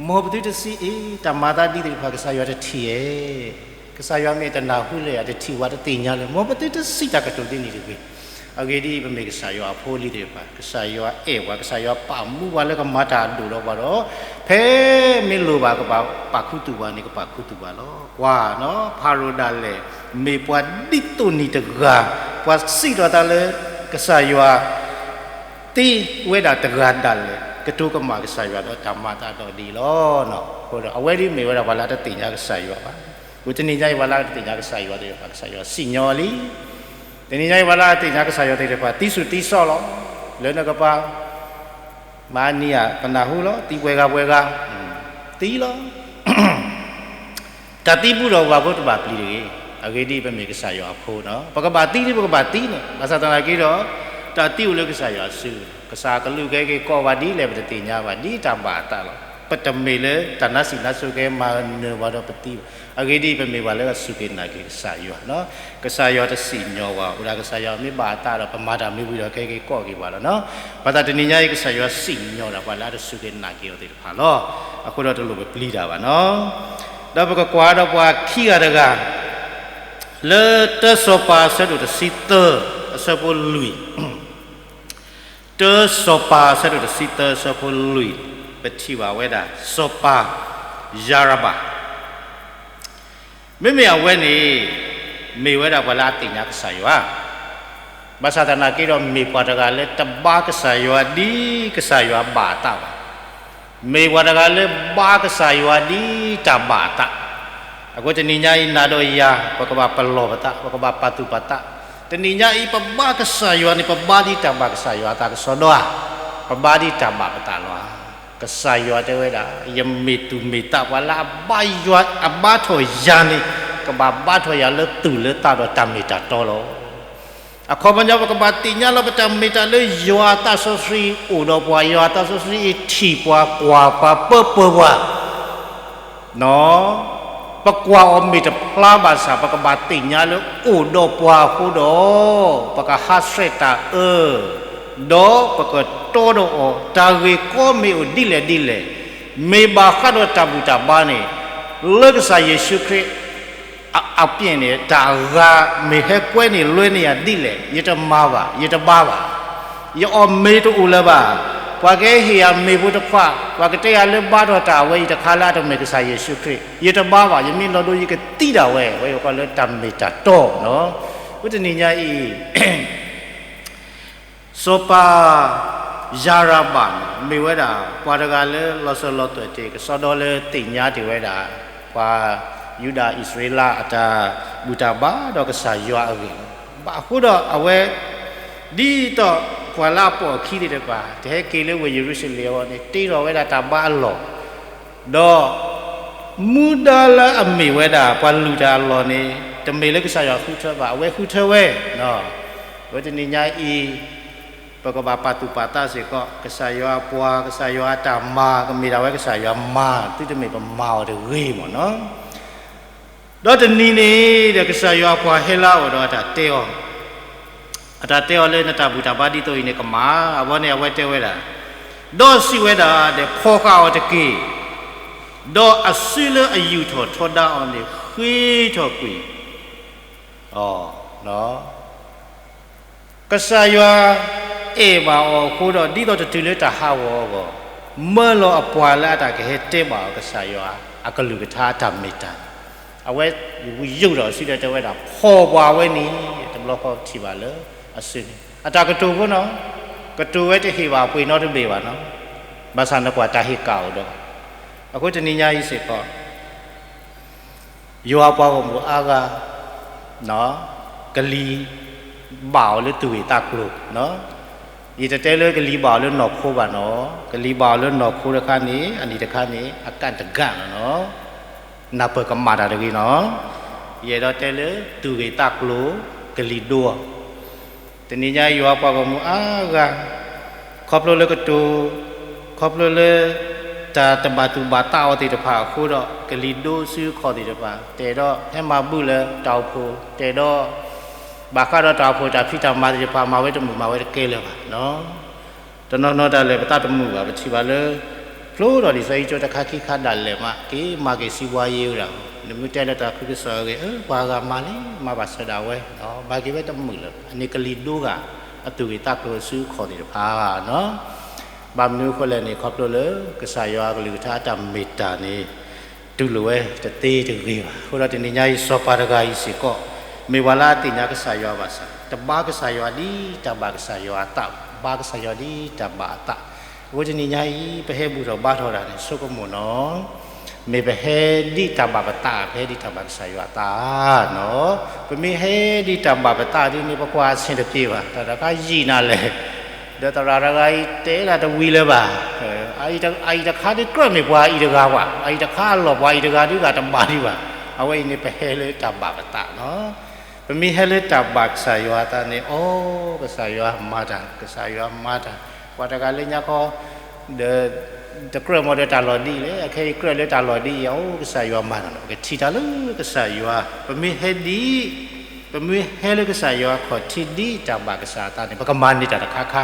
မ်ပသုတစံးအ့ၣ် တၢ်မၤသးဒ်သ့ၣ်တဖၣ် ကစၢ်ယွၤတထံၣ်ဧါ. ကစၢ်ယွၤမ့ၢ်တနၢ်ဟူလၢၤ တထံၣ်ဝဲတသ့ၣ်ညါလၢၤ မ်ပသုတစံးတၢ်ကတိၤဒ်န့ၣ်တဂ့ၤ. အဂ့ၢ်ဒ်အံၤ ပမ့ၢ်ကစၢ်ယွၤအဖိအလံၤသ့ၣ်တဖၣ် ကစၢ်ယွၤအဲၣ်ပှၤ ကစၢ်ယွၤပာ်မူပှၤလၢကမၤတၢ်အဒိၣ်ဒီးပှၤဒီး ဖဲမ့ၢ်လိၣ်ဘၣ်ကဘၣ်ပာ်ခူသူၣ်ပှၤန့ၣ် ကပာ်ခူသူၣ်ပှၤလီၤ. ကွၢ်နီၤ ဖၤရိၤဒၣ်လဲာ် မ့ၢ်ပှၤဒ်သိးန့ၣ်တဂၤ ပှၤစံးထီၣ်သးလၢ ကစၢ်ယွၤ သ့ဝဲဒၣ်တဂၤဒၣ်လဲာ် ကတိၤကမၣ်ကစၢ်ယွၤဒီးတၢ်မၤသးဒီးဒ်အံၤလီၤ. အဃိဒီးအဝဲဒ်မ့ၢ်ဝဲဒၣ်ပှၤလၢတသ့ၣ်ညါကစၢ်ယွၤဘၣ်. အဃိတနံၤညါအံၤပှၤလၢတသ့ၣ်ညါကစၢ်ယွၤသ့ၣ်တဖၣ် ကစၢ်ယွၤစံၣ်ညီလံ. တနံၤညါအံၤပှၤလၢတသ့ၣ်ညါကစၢ်ယွၤသ့ၣ်တဖၣ် သံစူၤသံစီလီၤ. လၢနကပၤ မၤနံၤဧါ ပနၢ်ဟူလီၤ သံပှဲၤဂၤပှဲၤဂၤ သံလီၤ. တၢ်သံဘူးဒီးပှၤဖိတဘၣ်ပျံၤတဂ့ၤ. အဂ့ၢ်ဒ်အံၤ ပမ့ၢ်ကစၢ်ယွၤအဖိနီၤ ပကဘၣ်သံဒ်ပကဘၣ်သံန့ၣ် ဘၣ်ဆၣ်သနာ်က့ဒီး တၢ်သံအိၣ်လၢကစၢ်ယွၤအစု ကစၢ်ကလုၢ်ကဟဲက့ၤကိးပှၤဒ်လဲၣ် ပတသ့ၣ်ညါဘၣ် ဒ်တၢ်ဘၣ်အသးလီၤ. ပတမ့ၢ်လၢတၢ်နါစံၣ်နါစိကဲမၤနၢၤပှၤဒီးပသံဘၣ်. အဂ့ၢ်ဒ်အံၤ, ပမ့ၢ်ပှၤလၢအစူၢ်က့ၤနာ်က့ၤကစၢ်ယွၤ, ကစၢ်ယွၤတစံၣ်ညီၣ်ဘၣ်, အိၣ်ဒၣ်ကစၢ်ယွၤမ့ၢ်ဘၣ်အသးဒီး ပမၤတၢ်မ့ၢ်ဝံၤဒီး ကဟဲက့ၤကိးက့ၤပှၤလီၤ. ဘၣ်ဆၣ်တနံၤညါအံၤ ကစၢ်ယွၤစံၣ်ညီၣ်ဒၣ်ပှၤလၢအတစူၢ်က့ၤနာ်က့ၤအီၤသ့ၣ်တဖၣ်လီၤ. အဃိဒီးတလိၣ်ပပျံၤတၢ်ဘၣ်နီၤ. ဒီးပကကွၢ်ဒီးပှၤခံဂၤတဂၤ လၢတၢစီၤပၤအဆၢဒိၣ်တဆံသၢ အဆၢဖိလွံၢ်, တၢစီၤပၤအဆၢဒိၣ်တဆံသၢ အဆၢဖိလွံၢ်, ပထံၣ်ဘၣ်ဝဲဒၣ် စီၤပၤယၤရဘၣ် မ့မ့ၢ်အဝဲန့ၣ် မ့ၢ်ဝဲဒၣ်ပှၤလၢအသ့ၣ်ညါကစၢ်ယွၤ, ဘၣ်ဆၣ်သနာ်က့ဒီး မ့ၢ်ပှၤတဂၤလၢတဘါကစၢ်ယွၤဒ်ကစၢ်ယွၤဘၣ်အသးဘၣ်. မ့ၢ်ပှၤတဂၤလၢဘါကစၢ်ယွၤဒ်တၢ်ဘၣ်အသး. အဃိတနံၤညါအံၤ နၤဒီးယၤ ပကဘၣ်ပလီၢ်ပသး, ပကဘၣ်ပာ်သူၣ်ပာ်သး. တနံၤညါအံၤ ပဘါကစၢ်ယွၤန့ၣ် ပဘါဒ်တၢ်ဘၣ်ကစၢ်ယွၤအသးကစီဒီဧါ, ပဘါဒ်တၢ်ဘၣ်ပသးလီၤဧါ. ကစၢ်ယွၤတဲဝဲဒၣ် ယမ့ၢ်သူၣ်မ့ၢ်သး ပှၤလၢအဘါယွၤ အဘါထီၣ်ယၤန့ၣ် ကဘၣ်ဘါထီၣ်ယၤလၢသူၣ်လၢသးဒီးတၢ်မ့ၢ်တၢ်တီလီၤ. အခီပညီ ပကဘၣ်သ့ၣ်ညါလီၤပတၢ်မ့ၢ်တၢ်လၢ ယွၤအသးစီဆှံအိၣ်ဒီးပှၤ, ယွၤအသးစီဆှံအံၤထံၣ်ပှၤ ကွၢ်ပှၤ ပၢပၢၤပှၤ ပကွၢ်အီၤမ့ၢ်တဖျါဘၣ်ဆၣ် ပကဘၣ်သ့ၣ်ညါလၢအိၣ်ဒီးပှၤအဃိဒီး ပကဟးဆှဲးတၢ်အၢ ဒီးပကတီဒီးအီၤ, တၢ်ဂ့ၢ်ကီမ့ၢ်အိၣ်ဒ်လဲၣ်ဒ်လဲၣ်, မ့ၢ်ဘၣ်ဃးဒီးတၢ်ဘူၣ်တၢ်ဘါန့ၣ် လၢကစၢ်ယ့ၣ်ၡူးခရံာ် အ အပျဲၢ်န့ၣ် တၢ်အဂၤမ့ၢ်ဟဲကွဲန့ၢ်လွဲန့ၢ်ယၤဒ်လဲၣ်, ယတမၤဘၣ်, ယတဘါဘၣ်. ယအီၣ်မ့ၤတအိၣ်လၢၤဘၣ်. ပှၤကဟ့ၣ်ယၤမ့ၤဖိတခွး, ပှၤကတဲယၤလၢဘါထီၣ်တၢ်အဝဲအံၤတခါလၢအတမ့ၢ်ကစၢ်ယ့ၣ်ၡူးခရံာ်, ယတဘါဘၣ်, ယမ့ၢ်လီၤဒိ ယကသံဒၣ်ဝဲ, ဝဲယိၤကီၢ်လၢတၢ်မ့ၢ်တၢ်တီနီၤ. ဝဲတနံၤညါအံၤ စီၤပၤယၤရဘၣ်န့ၣ် မ့ၢ်ဝဲဒၣ် ပှၤတဂၤလၢလီၤစၢၤလီၤသွဲၣ်တ့ၢ် ကစီဒီလၢသ့ၣ်ညါတ့ၢ်ဝဲဒၣ် ပှၤယူဒၤအံၣ်စရ့လးအတၢ်ဘူၣ်တၢ်ဘါဒီးကစၢ်ယွၤအဂ့ၢ်လီၤ. ဘၣ်အဃိဒီးအဝဲ ဒ်သိးပှၤလၢအပိာ်အခံသ့ၣ်တဖၣ် တဟဲက့ၤလၢဝ့ၢ်ယရူၤၡလ့ၣ်အဂီၢ်န့ၣ် တ့ထီၣ်ဝဲဒၣ်တၢ်ဘါအလီၢ် ဒီး မူဒါလၢအမ့ၢ်ဝဲဒၣ်ပှၤလုၢ်တၢ်အလီၢ်န့ၣ် တမ့ၢ်လၢကစၢ်ယွၤဃုထၢဘၣ်, အဝဲဃုထၢဝဲ. ဝဲတနံၤညါအံၤ ပကဘၣ်ပာ်သူၣ်ပာ်သးစ့ၢ်ကီး ကစၢ်ယွၤအပှၤ ကစၢ်ယွၤအတၢ်မၤ ကမ့ၢ်ဒၣ်ဝဲကစၢ်ယွၤမၤ သုတမ့ၢ်ပမၤအီၤတဂ့ၤမ့ၢ်နီၤ. ဒီးတနံၤန့ၣ်ဒီး ကစၢ်ယွၤအပှၤဟဲလၢအအိၣ်ဒီးအတၢ်တဲအီၤ, အတၢ်တဲအီၤလၢနတၢ်ဘူၣ်တၢ်ဘါဒ်သိးအံၤန့ၣ်ကမၣ်, အဝဲန့ၣ်အဝဲတဲဝဲဒၣ်, ဒီးစံးဝဲဒၣ်ဒီး ဖီၣ်ဃာ်အီၤတက့ၢ်, ဒီးအစုလၢအယူာ်ထီၣ်ထီဒါအီၤန့ၣ် ဃ့ထီၣ်ကွံာ်အီၤ. ကစၢ်ယွၤအဲၣ်ဘၣ်အီၤအဃိဒီး ဒ်သိးတတုၤလၢတၢ်ဟးဂီၤအဂီၢ်, မၢလီၤအပှၤလၢအတၢ်ကဟဲတဲဘၣ်အီၤ ကစၢ်ယွၤအကလုၢ်ကထါအတၢ်မ့ၢ်တၢ်န့ၣ်, အဝဲယူာ်ထီၣ်အစုဒီးတဲဝဲဒၣ် ဖီၣ်ပှၤဝဲန့ၣ်, တဘျီဃီထံၣ်ဘၣ်လၢအစုန့ၣ် အတၢ်ကတိၤဖိနီၤ, ကတိၤဝဲတဟ့ၣ်ဘၣ်ပှ့ၤနီတဘ့ၣ်ဘၣ်နီၤ, ဘၣ်ဆၣ်နကွၢ်တၢ်ဟ့ၣ်ကၣ်အိၣ်ဒီး, အဃိတနံၤညါအံၤစ့ၢ်ကီး ယွၤအပှၤဂီၢ်မုၢ်အါဂၤ ကလံၤဘၣ်အီၤလၢသူၣ်ဂ့ၢ်သးကျိၤ, ယတတဲလၢကလံၤဘၣ်အီၤလၢနီၢ်ခိဘၣ်နီၤ, ကလံၤဘၣ်အီၤလၢနီၢ်ခိတခါန့ၣ် အနံၤတခါန့ၣ် အကၣ်တဂၣ်လီၤနီၤ, နၢ်ပၢၢ်ကမၣ်တၢ်တဂ့ၤနီၤ, ယအဲၣ်ဒိးတဲလၢသူၣ်ဂ့ၢ်သးကျိၤ ကလံၤဒိအီၤ တနံၤညါယွၤပှၤဂီၢ်မုၢ်အါဂၤ ခီဖျိလၢကတိၤ, ခီဖျိလၢ တၢ်တဘၣ်သူၣ်ဘၣ်သးအီၤသ့ၣ်တဖၣ်အဃိဒီး ကလံၤဒိစုခီၣ်သ့ၣ်တဖၣ် တဲဒီးဟဲမၤဘူၣ်လၢတၢ်အိၣ်ဖှိၣ်, တဲဒီး ဘၣ်ဃးဒီးတၢ်အိၣ်ဖှိၣ်တၢ်ဖံးတၢ်မၤသ့ၣ်တဖၣ် မၤဝဲတမုာ်မၤဝဲတကဲလၢၤဘၣ်နီၤ. တနီၤနီၤတၢ်လဲၤပသးတမုာ်ဘၣ်, ပထံၣ်ဘၣ်လၢ ဖျိထီၣ်ဒံးစီၤအံၤကၠိတခါခံခါဒၣ်လဲာ်မး က့ၤမၤက့ၤစံးဘှါယ့ဝဲဒၣ်, နမ့ၢ်တဲလၢတၢ်ခုကစီၣ်အဂ့ၢ် ပှၤဂၤမၤလံ မၤဘၣ်ဆၢဒၣ်ဝဲ, မၤက့ၤဝဲတမုာ်လၢၤ, အန့ၣ်ကလံၤဒိဂၤ အသူၣ်ဂ့ၢ်သးကျိၤအစုအခီၣ်သ့ၣ်တဖၣ်နီၤ. ဘၣ်မနုၤအဃိလဲၣ်န့ၣ် ခီဖျိလၢ ကစၢ်ယွၤအကလုၢ်ကထါအတၢ်မ့ၢ်တၢ်န့ၣ် တူၢ်လိာ်ဝဲတသ့တဂ့ၤဘၣ်. အဃိဒီးတနံၤညါအံၤ စီၤပၤတဂၤအံၤစ့ၢ်ကီး မ့ၢ်ပှၤလၢအသ့ၣ်ညါကစၢ်ယွၤဘၣ်ဆၣ် တဘါကစၢ်ယွၤဒ်တၢ်ဘၣ်ကစၢ်ယွၤအသး, ဘါကစၢ်ယွၤဒ်တၢ်ဘၣ်အသး. အဃိတနံၤညါအံၤ ပဟဲဘူၣ်ထီၣ်ဘါထီၣ်တၢ်န့ၣ် ဆိကမိၣ်နီၤ, မ့ၢ်ပဟဲဒ်တၢ်ဘၣ်ပသး ပဟဲဒ်တၢ်ဘၣ်ကစၢ်ယွၤအသးနီၤ. ပမ့ၢ်ဟဲဒ်တၢ်ဘၣ်ပသးဒ်န့ၣ် ပကွၢ်အဆင်တပြေဘၣ်, တၢ်တခါယံာ်နၤလဲၣ် ဒီးသရၣ်တဂၤအံၤတဲဒၣ်တဝံၤလၢၤဘၣ်. အအံၤတခါဒ်ကြၢးမ့ၢ်ပှၤအံၤတဂၤဘၣ်, အအံၤတခါအလီၢ်ပှၤအံၤတဂၤဒ်ဂၤတဘၣ်ဒံးဘၣ်. အဝဲအံၤန့ၣ် ပဟဲလၢတၢ်ဘၣ်ပသးနီၤ. ပမ့ၢ်ဟဲလၢတၢ်ဘၣ်ကစၢ်ယွၤအသးန့ၣ် အိ ကစၢ်ယွၤမၤတၢ်, ကစၢ်ယွၤမၤတၢ်, ပှၤတဂၤလၢညါခီ ဒီး တကြၢးမ့ၢ်ဒီးတၢ်လီၢ်ဒ်အံၤလဲၣ်, အခဲအံၤကြၢးလၢတၢ်လီၢ်ဒ်အံၤ အိၣ်ကစၢ်ယွၤမၤနီၤ, ပကထံၣ်တၢ်လၢကစၢ်ယွၤ, ပမ့ၢ်ဟဲဒ်အံၤ, ပမ့ၢ်ဟဲလၢကစၢ်ယွၤခီၣ်ထံးဒ်တၢ်ဘၣ်ကစၢ်အသးန့ၣ် ပကမၤန့ၢ်တၢ်တခါခါ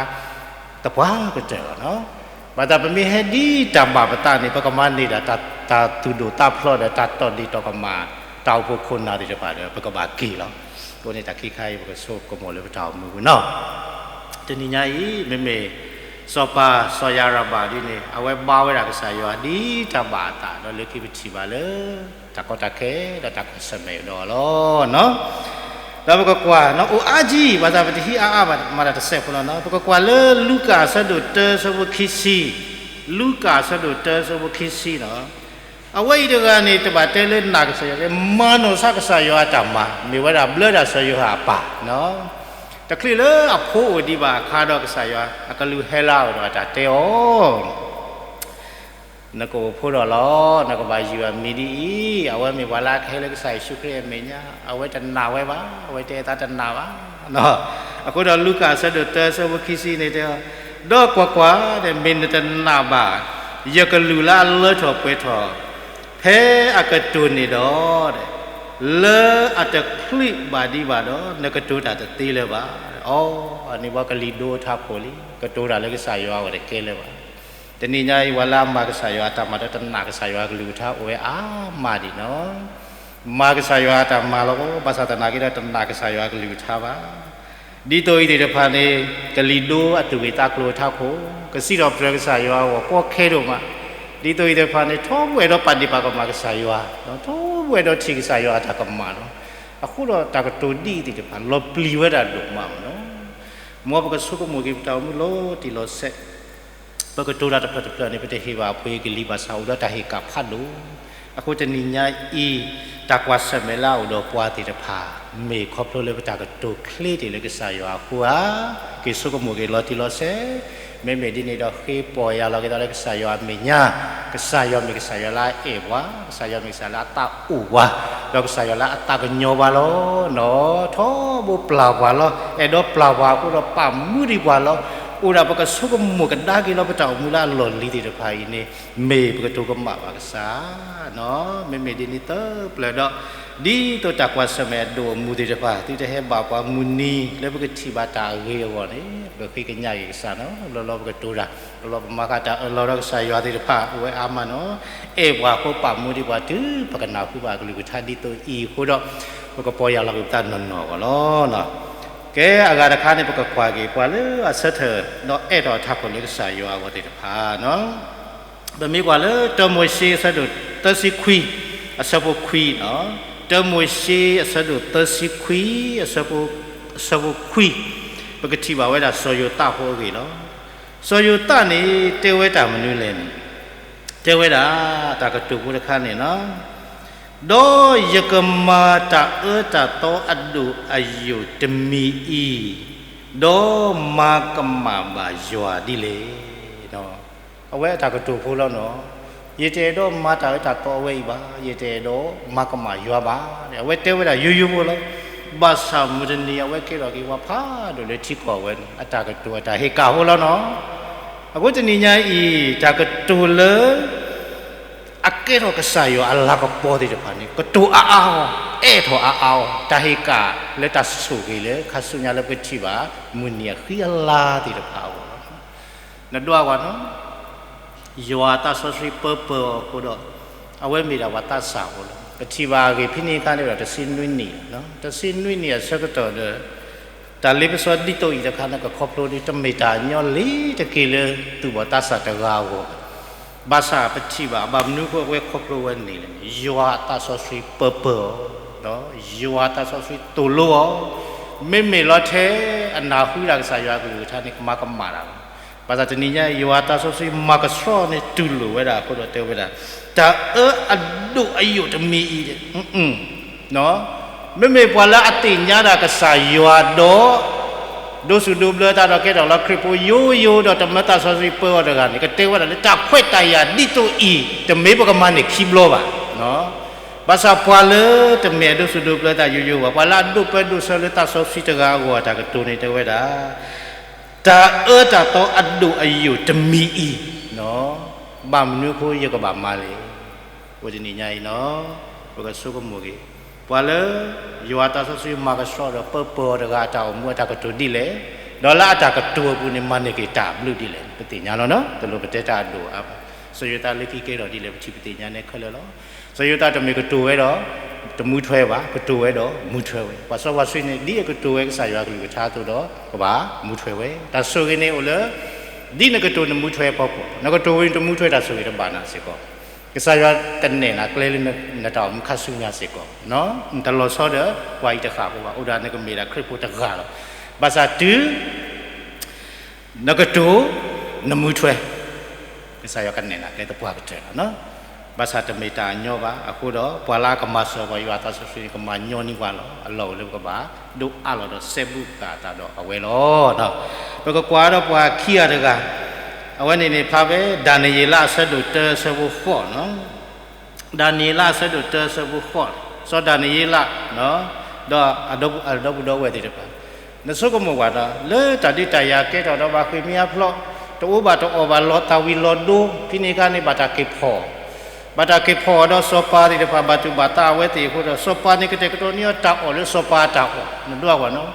သပှၢ်ကတၢၢ်လီၤနီၤ. ဘၣ်ဆၣ်ပမ့ၢ်ဟဲဒ်တၢ်ဘၣ်ပသးန့ၣ် ပကမၤန့ၢ်ဒၣ်တၢ်သူၣ်ဒိၣ်သးဖျိးဒီး တၢ်တီၢ်ဒ့ၣ်တီၢ်ကမၣ် တၢ်အိၣ်ဖှိၣ်ခိၣ်နၢ်သ့ၣ်တဖၣ်ဒီး ပကဘၣ်က့ၤလီၤ. အဃိန့ၣ်တၢ်ခံခါအံၤ ပကဆိကမိၣ်လၢပတၢ်အိၣ်မူပူၤနီၤ. တနံၤညါအံၤ မ့မ့ၢ် စီၤပၤ စီၤယၤရဘၣ်ဒ်န့ၣ် အဝဲဘါဝဲဒၣ်ကစၢ်ယွၤဒ်တၢ်ဘၣ်အသး ဒီးလၢခံပထံၣ်ဘၣ်လၢ တၢ်ကီတၢ်ခဲ ဒီးတၢ်ကွၢ်ဆၢၣ်မဲာ်ဒီးအီၤလီၤနီၤ. ဒီးပကကွၢ်နီၤ အိၣ်အါကံ ဘၣ်ဆၣ်ပတဟံးအါအါဘၣ် မၤတၢ်တစဲးဖိလီၤနီၤ. ပကကွၢ်လၢလူၤကၣ်အဆၢဒိၣ်တၢ အဆၢဖိခံဆံ, လူၤကၣ်အဆၢဒိၣ်တၢ အဆၢဖိခံဆံနီၤ. အဝဲအံၤတဂၤန့ၣ် တဘၣ်တဲလၢနာ်ကစၢ်ယွၤ, မၤနီၢ်ဆါကစၢ်ယွၤအတၢ်မၤ, မ့ၢ်ဝဲဒၣ်ဘျၢတၢ်စီၤယိၤဟၣ်အပၢ်နီၤ. တချုးလၢအဖိအိၣ်ဒံးဘၣ်အခါဒီး ကစၢ်ယွၤအကလူးဟဲလၢအအိၣ်ဒီးအတၢ်တဲအီၤ နကအိၣ်ဖိဒီးလီၤ, နကဘၣ်ယုၢ်အမံၤဒ်အံၤ, အဝဲမ့ၢ်ပှၤလၢအကဟဲလၢကစၢ်ယ့ၣ်ၡူးခရံာ်အမဲာ်ညါ, အဝဲတနာ်ဝဲဘၣ်, အဝဲတအဲၣ်သးတနာ်ဘၣ်. အဃိဒီးလူၤကၣ်အဆၢဒိၣ်တၢ အဆၢဖိခံဆံန့ၣ်တဲအီၤ, ဒီးကွၢ်ကွၢ်, မ့ၢ်နတနာ်ဘၣ် ယကလူးလၢအလၢထီၣ်ပှဲၤထီၣ် ဖဲအကတိၤန့ၣ်ဒီး, လၢအတချုးဘၣ်ဒံးဘၣ်ဒီး နကတိၤတၢ်တသ့လၢၤဘၣ်. အီ, အန့ၣ်ပှၤကလံၤဒိအထးခိၣ်လံ, ကတိၤတၢ်လၢကစၢ်ယွၤအဂီၢ်တကဲလၢၤဘၣ်. တနံၤညါအံၤ ပှၤလၢအမၤကစၢ်ယွၤအတၢ်မၤဒီးတနာ်ကစၢ်ယွၤအကလုၢ်ကထါအိၣ်ဝဲအါမးဒံးနီၤ. မၤကစၢ်ယွၤအတၢ်မၤလီၤ, ဘၣ်ဆၣ်သနာ်က့ဒီးတနာ်ကစၢ်ယွၤအကလုၢ်ကထါဘၣ်. ဒ်သိးအံၤသ့ၣ်တဖၣ်န့ၣ် ကလံၤဒိအသူၣ်ဂ့ၢ်သးကျိၤအထးခိၣ်, ကစံးထီၣ်ပတြၢၤကစၢ်ယွၤအဂီၢ်ကီခဲဒိၣ်မး. ဒ်သိးအံၤသ့ၣ်တဖၣ်န့ၣ် ထီဘိအဲၣ်ဒိးပာ်ဒ့ၣ်ပာ်ကမၣ်ကစၢ်ယွၤ, ထီဘိအဲၣ်ဒိးထံၣ်ကစၢ်ယွၤအတၢ်ကမၣ်လီၤ. အဃိဒီးတၢ်ကတိၤဒ်အံၤသ့ၣ်တဖၣ် လီၤပျံၤဝဲဒၣ်ဒိၣ်မးမးနီၤ. မ်ပကဆိကမိၣ်က့ၤပတၢ်အိၣ်မူလီၤတံၢ်လီၤဆဲး ပကတိၤတၢ်တဖျၢၣ်တဖျၢၣ်န့ၣ် ပတဟ့ၣ်ဘၣ်အပှ့ၤကလံၤဘၣ်ဆၣ်အိၣ်ဒီးတၢ်ဟ့ၣ်ကၣ်ဖးဒိၣ်. အဃိတနံၤညါအံၤ တၢ်ကွၢ်ဆၢၣ်မဲာ်လၢအအိၣ်ဒီးပှၤသ့ၣ်တဖၣ် မ့ၢ်ခီဖျိလၢပတၢ်ကတိၤချ့တ့ၢ်လၢကစၢ်ယွၤအဃိဧါ, က့ၤဆိကမိၣ်က့ၤလီၤတံၢ်လီၤဆဲး, မ့မ့ၢ်ဒ်န့ၣ်ဒီးဃ့ပီၢ်ယၢ်လီၤက့ၤသးလၢကစၢ်ယွၤအမဲာ်ညါ, ကစၢ်ယွၤမ့ၢ်ကစၢ်ယွၤလၢအအဲၣ်ပှၤ, ကစၢ်ယွၤမ့ၢ်ကစၢ်လၢအသးအိၣ်ပှၤ, ဒီးကစၢ်ယွၤလၢအသးကညီၤပှၤလီၤ. နီၢ်ထီဘိပျၢ်ပှၤလီၤ, အဲၣ်ဒိးပျၢ်ပှၤအဃိဒီးပာ်မူဒံးပှၤလီၤ. အိၣ်ဒၣ်ပကဆိကမိၣ်ကဒါက့ၤလီၤ ပတၢ်အိၣ်မူလၢအလီၢ်လံၤသ့ၣ်တဖၣ်အံၤန့ၣ် မ့ၢ်ပကတိၤကမၣ်ဘၣ်ကစၢ် မ့မ့ၢ်ဒ်န့ၣ်သပှၢ်ဒီး ဒ်သိးတၢ်ကွၢ်ဆၢၣ်မဲာ်အဒိၣ်အမုၢ်သ့ၣ်တဖၣ် သုတဟဲဘၣ်ပှၤမုၢ်နံၤလၢပကထံၣ်ဘၣ်တၢ်အဂ့ၤအဂီၢ်န့ၣ် ပဃ့ကညးက့ၤကစၢ်နီၤ. လီၤလီၤပကတိၤတၢ်, လီၤလီၤပမၤဃာ်တၢ်အၢၣ်လီၤဒီးကစၢ်ယွၤသ့ၣ်တဖၣ် အိၣ်ဝဲအါမးနီၤ. အဲၣ်ပှၤအဃိပာ်မူဒံးပှၤတုၤပကနၢ်ဟူဘၣ်အကလုၢ်ကထါဒ်သိးအံၤအဃိဒီး ပကပီၢ်ယၢ်လီၤက့ၤပသးနီၢ်နီၢ်အဂီၢ်လီၤ. ကဲအဂၤတခါန့ၣ် ပကကွၢ်က့ၤပှၤလၢအဆၢထၢၣ်ဒီးအဲၣ်ထီၣ်အထးခိၣ်လၢကစၢ်ယွၤအဂီၢ်သ့ၣ်တဖၣ်နီၤ. ပမ့ၢ်ကွၢ်လၢတၢမိၤၡ့အဆၢဒိၣ်သၢဆံခွံ အဆၢဖိခွံနီၤ, တၢမိၤၡ့အဆၢဒိၣ်သၢဆံခွံ အဆၢဖိခွံ, ပကထံၣ်ဘၣ်ဝဲဒၣ်စီၤယိၤသးဖိအဂ့ၢ်လီၤ. စီၤယိၤသးန့ၣ် တဲဝဲတၢ်မနုၤလဲၣ်န့ၣ်, တဲဝဲဒၣ်တၢ်ကတိၤဖိတခါန့ၣ်လီၤ. ဒီးယကမၤတၢ်အၢတၢ်သီအဒိၣ်အယိာ်တမံၤအံၤ, ဒီးမၤကမၣ်ဘၣ်ယွၤဒ်လဲၣ်. အဝဲအတၢ်ကတိၤဖိလီၤနီၤ. ယတအဲၣ်ဒိးမၤတၢ်အၢတၢ်သီအဝဲအံၤဘၣ်, ယတအဲၣ်ဒိးမၤကမၣ်ယွၤဘၣ်. အဝဲတဲဝဲဒၣ်ယိယိဖိလီၤ. ဘၣ်ဆၣ်မုၢ်တနံၤအဝဲကဲထီၣ်က့ၤပှၤဖးဒိၣ်လၢထံကီၢ်ဝဲန့ၣ် အတၢ်ကတိၤအတၢ်ဟ့ၣ်ကၣ်ဖိလီၤနီၤ. အဃိတနံၤညါအံၤ တၢ်ကတိၤလၢ အကဲထီၣ်ကစၢ်ယွၤအလၤကပီၤသ့ၣ်တဖၣ်န့ၣ် ကတိၤအါအါအီၤ, အဲၣ်ထီၣ်အါအါအီၤ, တၢ်ဟ့ၣ်ကၣ်လၢတၢ်ဆိၣ်ဂ့ၤလၢခါဆူညါလၢပကထံၣ်ဘၣ် မုၢ်နံၤအဃံအလၤသ့ၣ်တဖၣ်အဂီၢ်လီၤ. နဒွးကွၢ်နီၤ, ယွၤအသးစီဆှံပၢပၢအီၤအဃိဒီး အဝဲမ့ၢ်ဒၣ်ပှၤသးစၢ်ဖိလီၤ. ပထံၣ်ဘၣ်အဂ့ၢ်ဖဲန့ၣ်အခါန့ၣ်ဒီး တဆံနွံနံၣ်, တဆံနွံနံၣ်အဆၢကတီၢ်ဒီး တၢ်လ့ပစီဒ်သိးအံၤတခါန့ၣ် ကခီဖျိဒ်တမ့ၢ်တၢ်ညီလ့ၤတက့ၢ်လၢသူၣ်ဘီၣ်သးစၢ်တဂၤအဂီၢ်ဘၣ်. ဘၣ်ဆၣ်ပထံၣ်ဘၣ် ဘၣ်မနုၤအဃိအဝဲခီဖျိဝဲန့ၣ်လဲၣ်န့ၣ် ယွၤအသးစီဆှံပၢပၢအီၤ, ယွၤအသးစီဆှံသိၣ်လိအီၤ, မ့မ့ၢ်လီၤထဲအနၢ်ဟူဒၣ်ကစၢ်ယွၤအကလုၢ်ကထါန့ၣ် ကမၤကမၣ်တၢ်လီၤ. ဘၣ်ဆၣ်တနံၤညါ ယွၤအသးစီဆှံမၤကဆှီန့ၣ်တူၢ်လိာ်ဝဲဒၣ်အဃိဒီးတဲဝဲဒၣ် တၢ်အၢအဒိၣ်အယိာ်တမံၤအံၤ မ့မ့ၢ်ပှၤလၢအသ့ၣ်ညါဒၣ်ကစၢ်ယွၤဒီး ဒိးစူၣ်ဒိးဘျၢသးဒီးကဲထီၣ်လၢခရံာ်ဖိယိယိဒီးတမၢသးစီဆှံပၢအီၤတဂၤန့ၣ် ကတဲဝဲဒၣ်လၢတၢ်ခွဲးတၢ်ယာ်ဒ်သိးအံၤ တမ့ၢ်ပကမၤန့ၢ်ခံဘျီဘၣ်. ဘၣ်ဆၣ်ပှၤလၢတမ့ၢ်အဒိးစူၣ်ဒိးဘျၢသးယိယိဘၣ် ပှၤလၢအဒိးပၢဒိးဆၢလၢသးစီဆှံတဂၤအဂီၢ်အတၢ်ကတိၤန့ၣ်တဲဝဲဒၣ် တၢ်အၢတၢ်သီအဒိၣ်အယိာ်တမံၤအံၤ ဘၣ်မနုၤအဃိယကဘၣ်မၤလဲၣ်. အိၣ်တနံၤညါအံၤနီၤ, ပကဆိကမိၣ်က့ၤ ပှၤလၢ ယွၤတၢ်စီဆှံမၤကဆှီဒီး ပၢပၢၤအီၤတဂၤအတၢ်အိၣ်မူအတၢ်ကတိၤဒ်လဲၣ်, ဒီးလၢအတၢ်ကတိၤအပူၤန့ၣ် မၤန့ၢ်က့ၤတၢ်ဘျုးဒ်လဲၣ်န့ၣ် ပသ့ၣ်ညါလီၤနီၤ. တလိၣ်ပတဲတၢ်အဒိၣ်အါဘၣ်. စီၤယိၤသးလၢခံကဲထီၣ်ဒ်လဲၣ် ပထံၣ်ပသ့ၣ်ညါန့ၣ်ခဲလၢာ်လီၤ. စီၤယိၤသးတမ့ၢ်ကတိၤဝဲဒီး တမူထွဲဘၣ်, ကတိၤဝဲဒီးမူထွဲဝဲ. ပှၤစီပှၤဆှံန့ၣ် ဒ်အကတိၤဝဲကစၢ်ယွၤအကလုၢ်ကထါအသိးဒီး ကဘၣ်မူထွဲဝဲ. တၢ်ဆိၣ်ဂ့ၤန့ၣ်အိၣ်လၢ ဒ်နကတိၤနမူထွဲအဖီခိၣ်, နကတိၤဝံၤနတမူထွဲတၢ်ဆိၣ်ဂ့ၤတဘၣ်နၤစ့ၢ်ကီး. ကစၢ်ယွၤတနဲၣ်နၤကျဲလၢနတၢ်အိၣ်မူခါဆူညါစ့ၢ်ကီး. နတလီၤဆီဒီးပှၤအံၤတဃၣ်ဖိဘၣ်, အိၣ်ဒၣ်နကမ့ၢ်ဒၣ်ခရံာ်ဖိတဂၤလီၤ. ဘၣ်ဆၣ်တုၤ နကတိၤ နမူထွဲ ကစၢ်ယွၤကနဲၣ်နၤကျဲသပှၢ်ကတၢၢ်လီၤ. ဘၣ်ဆၣ်တမ့ၢ်တၢ်အညီဘၣ်. အဃိဒီး ပှၤလၢအကမၤစၢၤပှၤယွၤအသးစီဆှံန့ၣ် ကမၤညီနုၢ်ပှၤလီၤ. အလီၢ်အိၣ်လၢပကဘၣ်ဒိးအးလီၤဒီးစဲဘူးပသးအသးဒီးအဝဲလီၤ. ပကကွၢ်ဒီးပှၤခံဂၤတဂၤ, အဝဲန့ၣ်န့ၣ် ဖျါဖဲဒၤနံးယ့လးအဆၢဒိၣ်တၢအဆၢဖိဃိးနီၤ. ဒၤနံးယ့လးအဆၢဒိၣ်တၢအဆၢဖိဃိး, စီၤဒၤနံးယ့လး ဒီးအဒီပုၢ်ဒီဝဲၢ်သ့ၣ်တဖၣ်, နဆိကမိၣ်ကွၢ်ဒီး လၢတၢ်ဒုးတၢ်ယၤကဲထီၣ်ဒီးဘၣ်ဃ့ၢ်မှံဟးဖျိး, တအိၣ်ဘၣ်တအီၣ်ဘၣ်, လီၤသးဝံၤလီၤဒိ ဖဲန့ၣ်အခါန့ၣ် ဘၣ်တၢ်က့ၤဖီၣ်, ဘၣ်တၢ်က့ၤဖီၣ်အီၤဒီးစီၤပၤသ့ၣ်တဖၣ် ဘၣ်တူၢ်ဘၣ်သးအဝဲသ့ၣ်အဃိဒီး စီၤပၤန့ၣ်ကတဲာ်ကတီၤန့ၢ်အီၤတၢ်အီၣ်လၢစီၤပၤအတၢ်အီၣ်, နဒိကွၢ်နီၤ.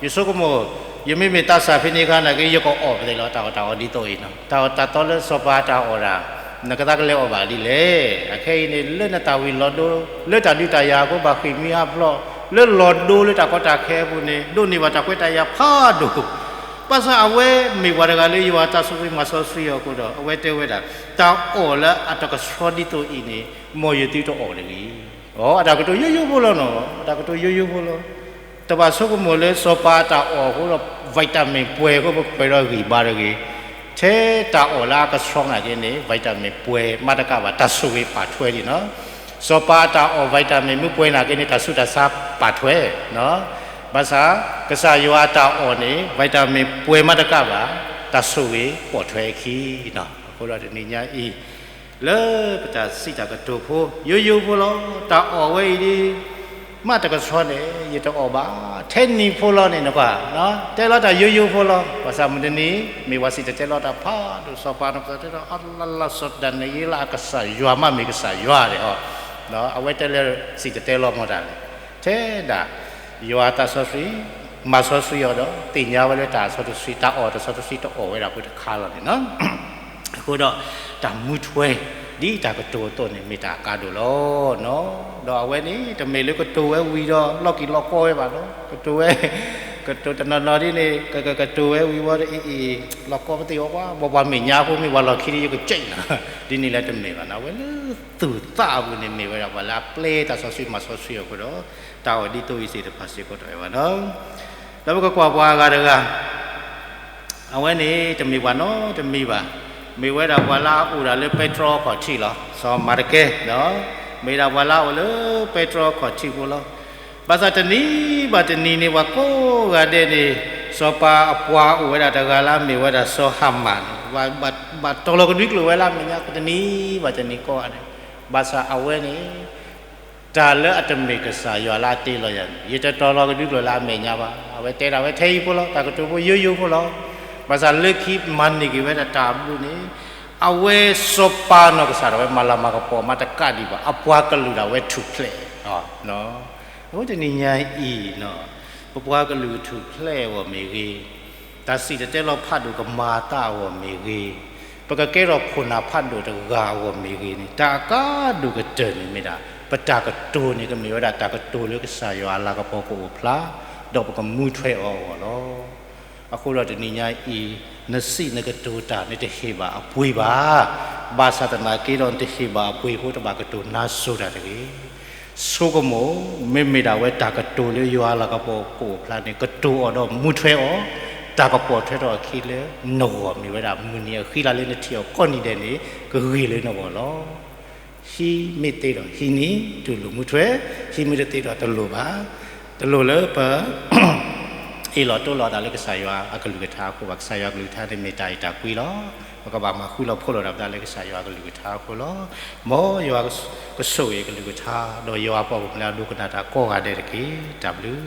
ယဆိကမိၣ်, ယမ့မ့ၢ်သးစၢ်ဖဲန့ၣ်အခါန့ၣ်က့ ယကအီၣ်ပသ့ၣ်လီၤ တၢ်အီၣ်တၢ်အီဒ်သိးအံၤနီၤ. တၢ်အီၣ်တၢ်သီလၢစီၤပၤအတၢ်အီၣ်ဒၣ် နကသးကလဲၤအီၣ်ဘၣ်ဒ်လဲၣ်. အခဲအံၤန့ၣ် လၢနသးဝံၤလီၤဒိ, လၢတၢ်ဒုးတၢ်ယၤအဃိ ဘၣ်ဃ့ၢ်မှံဟးဖျိး, လၢလီၤဒိလၢတၢ်ကီတၢ်ခဲအပူၤန့ၣ် ဒိးန့ၢ်ဘၣ်တၢ်ခွဲးတၢ်ယာ်ဖးဒိၣ်. ဘၣ်ဆၣ်အဝဲမ့ၢ်ပှၤတဂၤလၢယွၤအသးစီဆှံမၤစီဆှံအီၤအဃိဒီး အဝဲတဲဝဲဒၣ်, တၢ်အီၣ်လၢအတကဆှီဒ်သိးအံၤန့ၣ် မ်ယသုတအီၣ်တဂ့ၤ. အတၢ်ကတိၤယိယိဖိလီၤနီၤ, အတၢ်ကတိၤယိယိဖိလီၤ. တဘၣ်ဆိကမိၣ်လၢစီၤပၤအတၢ်အီၣ်အဃိဒီး vitamin ပှဲၤအဃိ ပကွဲးဒီးဂံၢ်ဘါတဂ့ၤ. ထဲတၢ်အီၣ်လၢအကဆှီနာ်က့န့ၣ် vitamin ပှဲၤမးတကးဘၣ် တၢ်ဆိၣ်ဂ့ၤပာ်ထွဲဒံးနီၤ. စီၤပၤအတၢ်အီၣ် vitamin မ့ၢ်ပှဲၤနာ်က့န့ၣ် တၢ်ဆူးတၢ်ဆါပာ်ထွဲ. ဘၣ်ဆၣ် ကစၢ်ယွၤအတၢ်အီၣ်န့ၣ် vitamin ပှဲၤမးတကးဘၣ် တၢ်ဆိၣ်ဂ့ၤပိာ်ထွဲအခံနီၤ. အဃိဒီးတနံၤညါအံၤ လၢပတၢ်စံးတၢ်ကတိၤဖိ ယိယိဖိလီၤ. တၢ်အီၣ်ဝဲအံၤဒ် မးတကဆှီန့ၣ် ယတအီၣ်ဘၣ်. ထဲနံၤဖိလီၤန့ၣ်နကွၢ်, တဲလီၤတၢ်ယိယိဖိလီၤ. ဘၣ်ဆၣ်မုၢ်တနံၤ မ့ၢ်ပှၤစံၣ်တဲၤတဲလီၤတၢ်ဖးဒိၣ် စီၤပၤန့ၣ် ပှၤတဲဒီး အလၢလၢစီၤဒၤနံးယ့လးအကစၢ်ယွၤမးမ့ၢ်ကစၢ်ယွၤဒဲးအီၤ, အဝဲတဲလၢစံၣ်တဲၤတဲလီၤမတၤလဲၣ်. ထဲဒၣ် ယွၤအသးစီဆှံ မၤစီဆှံအီၤဒီး သ့ၣ်ညါဝဲလၢတၢ်စီတဆှံ တၢ်အီၣ်တၢ်စီတဆှံတအီၣ်ဝဲဒၣ်ဖိတခါလီၤန့ၣ်နီၤ. အဃိဒီး တၢ်မူထွဲ ဒ်တၢ်ကတိၤအသိးန့ၣ် မ့ၢ်တၢ်အကါဒိၣ်လီၤနီၤ. ဒီးအဝဲန့ၣ် တမ့ၢ်လၢကတိၤဝဲဝံၤဒီး လီၢ်ကံၢ်လီၢ်ကီဝဲဘၣ်နီၤ. ကတိၤဝဲ ကတိၤတနီၤနီၤဒ်န့ၣ် ကကတိၤဝဲဝံၤဝံၤဒီး အ့ၣ်အ့ၣ် လီၢ်ကီပသ့ၣ်အီၤကွၢ် ပှၤပှၤမဲာ်ညါဖိမ့ၢ်ပှၤလီၢ်ခံဒီး ယကကဲးနၤ ဒ်န့ၣ်လၢတမ့ၢ်ဘၣ်နီၤ. အဝဲလၢသူၣ်သးအပူၤန့ၣ် မ့ၢ်ဝဲဒၣ်ပှၤလၢအပျဲတၢ်စီဆှံမၤစီဆှံအီၤအဃိဒီး တၢ်အီၣ်ဒ်သိးအံၤသ့ၣ်တဖၣ်စ့ၢ်ကီးတအဲၣ်ဘၣ်နီၤ. ဒီးပကကွၢ်ပှၤအဂၤတဂၤ အဝဲန့ၣ် တမ့ၢ်ပှၤနီတမံၤဘၣ်. မ့ၢ်ဝဲဒၣ်ပှၤလၢအအိၣ်ဒၣ်လၢပဲတြီအခီၣ်ထံးလီၤ. စီၤမၤတကဲ, မ့ၢ်ဒၣ်ပှၤလၢအအိၣ်လၢပဲတြီအခီၣ်ထံးဖိလီၤ. ဘၣ်ဆၣ်တနံၤဘၣ်တနံၤန့ၣ် ပှၤကိးဂၤဒဲးန့ၣ် စီၤပၤအပှၤအိၣ်ဝဲဒၣ်တဂၤလၢအမ့ၢ်ဝဲဒၣ်စီၤဟၤမၣ်န့ၣ် ဘၣ်တီၤလီၤကဒွံကျိာ်ဝဲလၢအမဲာ်ညါ တနံၤဘၣ်တနံၤကိးဂၤဒဲး. ဘၣ်ဆၣ်အဝဲန့ၣ် တၢ်လၢအတမ့ၢ်ကစၢ်ယွၤလၢအတ့လီၤယၤန့ၣ် ယတတီၤလီၤကဒွံကျိာ်လၢအမဲာ်ညါဘၣ်. အဝဲတဲဒၣ်ဝဲထဲအံၤဖိလီၤ. တၢ်ကတိၤဖိယိယိဖိလီၤ. ဘၣ်ဆၣ်လၢခံမၤန့ၢ်က့ၤဝဲဒၣ်တၢ်ဘျုးန့ၣ် အဝဲစီၤပၤနီၢ်ကစၢ်ဒၣ်ဝဲမၤလၤမၤကပီၤမးတကးဒံးဘၣ်. အပှၤကလုာ်ဒၣ်ဝဲထူၣ်ဖျဲး အဃိတနံၤညါအံၤ ပပှၤကလုာ်ကထူၣ်ဖျဲးအဂီၢ်မ့ၢ်ဂ့ၤ, တၢ်စံၣ်တဲၤတဲလီၤဖးဒိၣ်ကမၤအသးအဂီၢ်မ့ၢ်ဂ့ၤ, ပကကဲထီၣ်ခိၣ်နၢ်ဖးဒိၣ်တဂၤအဂီၢ်မ့ၢ်ဂ့ၤန့ၣ် တၢ်အကါဒိၣ်ကတၢၢ်န့ၣ်မ့ၢ်ဒၣ် ပတၢ်ကတိၤန့ၣ် ကမ့ၢ်ဝဲဒၣ်တၢ်ကတိၤလၢကစၢ်ယွၤအလၤကပီၤကအိၣ်ဖျါ, ဒီးပကမူထွဲအီၤအဂီၢ်လီၤ. အဃိဒီးတနံၤညါအံၤ နစံးနကတိၤတၢ်န့ၣ်တဟ့ၣ်ဘၣ်အပှ့ၤဘၣ်. ဘၣ်ဆၣ်သနာ်က့ဒီး နတဟ့ၣ်ဘၣ်အပှ့ၤအဃိ တဘၣ်ကတိၤနါစိၤတၢ်တဂ့ၤ. ဆိကမိၣ်, မ့မ့ၢ်ဒၣ်ဝဲတၢ်ကတိၤလၢယွၤအလၤကပီၤကအိၣ်ဖျါန့ၣ် ကတိၤအီၤဒီးမူထွဲအီၤ, တၢ်ကပိာ်ထွဲထီၣ်အခံလၢနဂီၢ်မ့ၢ်ဝဲဒၣ် မုၢ်နံၤအဃံလၤလၢနထံၣ်အီၤကိးနံၤဒဲးန့ၣ် ကဂ့ၤလၢနဂီၢ်လီၤ. ဟံးမ့ၢ်သ့ဒီးဟံးန့ၢ် တူၢ်လိာ်မူထွဲ, ဟံးမ့ၢ်တသ့ဒီးတလိၣ်ဘၣ်. တလိၣ်လၢပ အ့ၣ်လိာ်တိလိာ်အသးလၢကစၢ်ယွၤအကလုၢ်ကထါအဃိဘၣ်. ကစၢ်ယွၤအကလုၢ်ကထါန့ၣ်မ့ၢ်တၢ်အဲၣ်တၢ်ကွံလီၤ. ပကဘၣ်မၤဃုလီၤဖှိၣ်လိာ်ဒၣ်ပသးလၢကစၢ်ယွၤအကလုၢ်ကထါအဃိလီၤ. မ်ယွၤကဆိၣ်ဂ့ၤအကလုၢ်ကထါ, ဒီးယွၤအပှၤကမျၢၢ်အဒိကနၣ်တၢ်ကိးဂၤဒဲးတက့ၢ်. တၢ်ဘျုး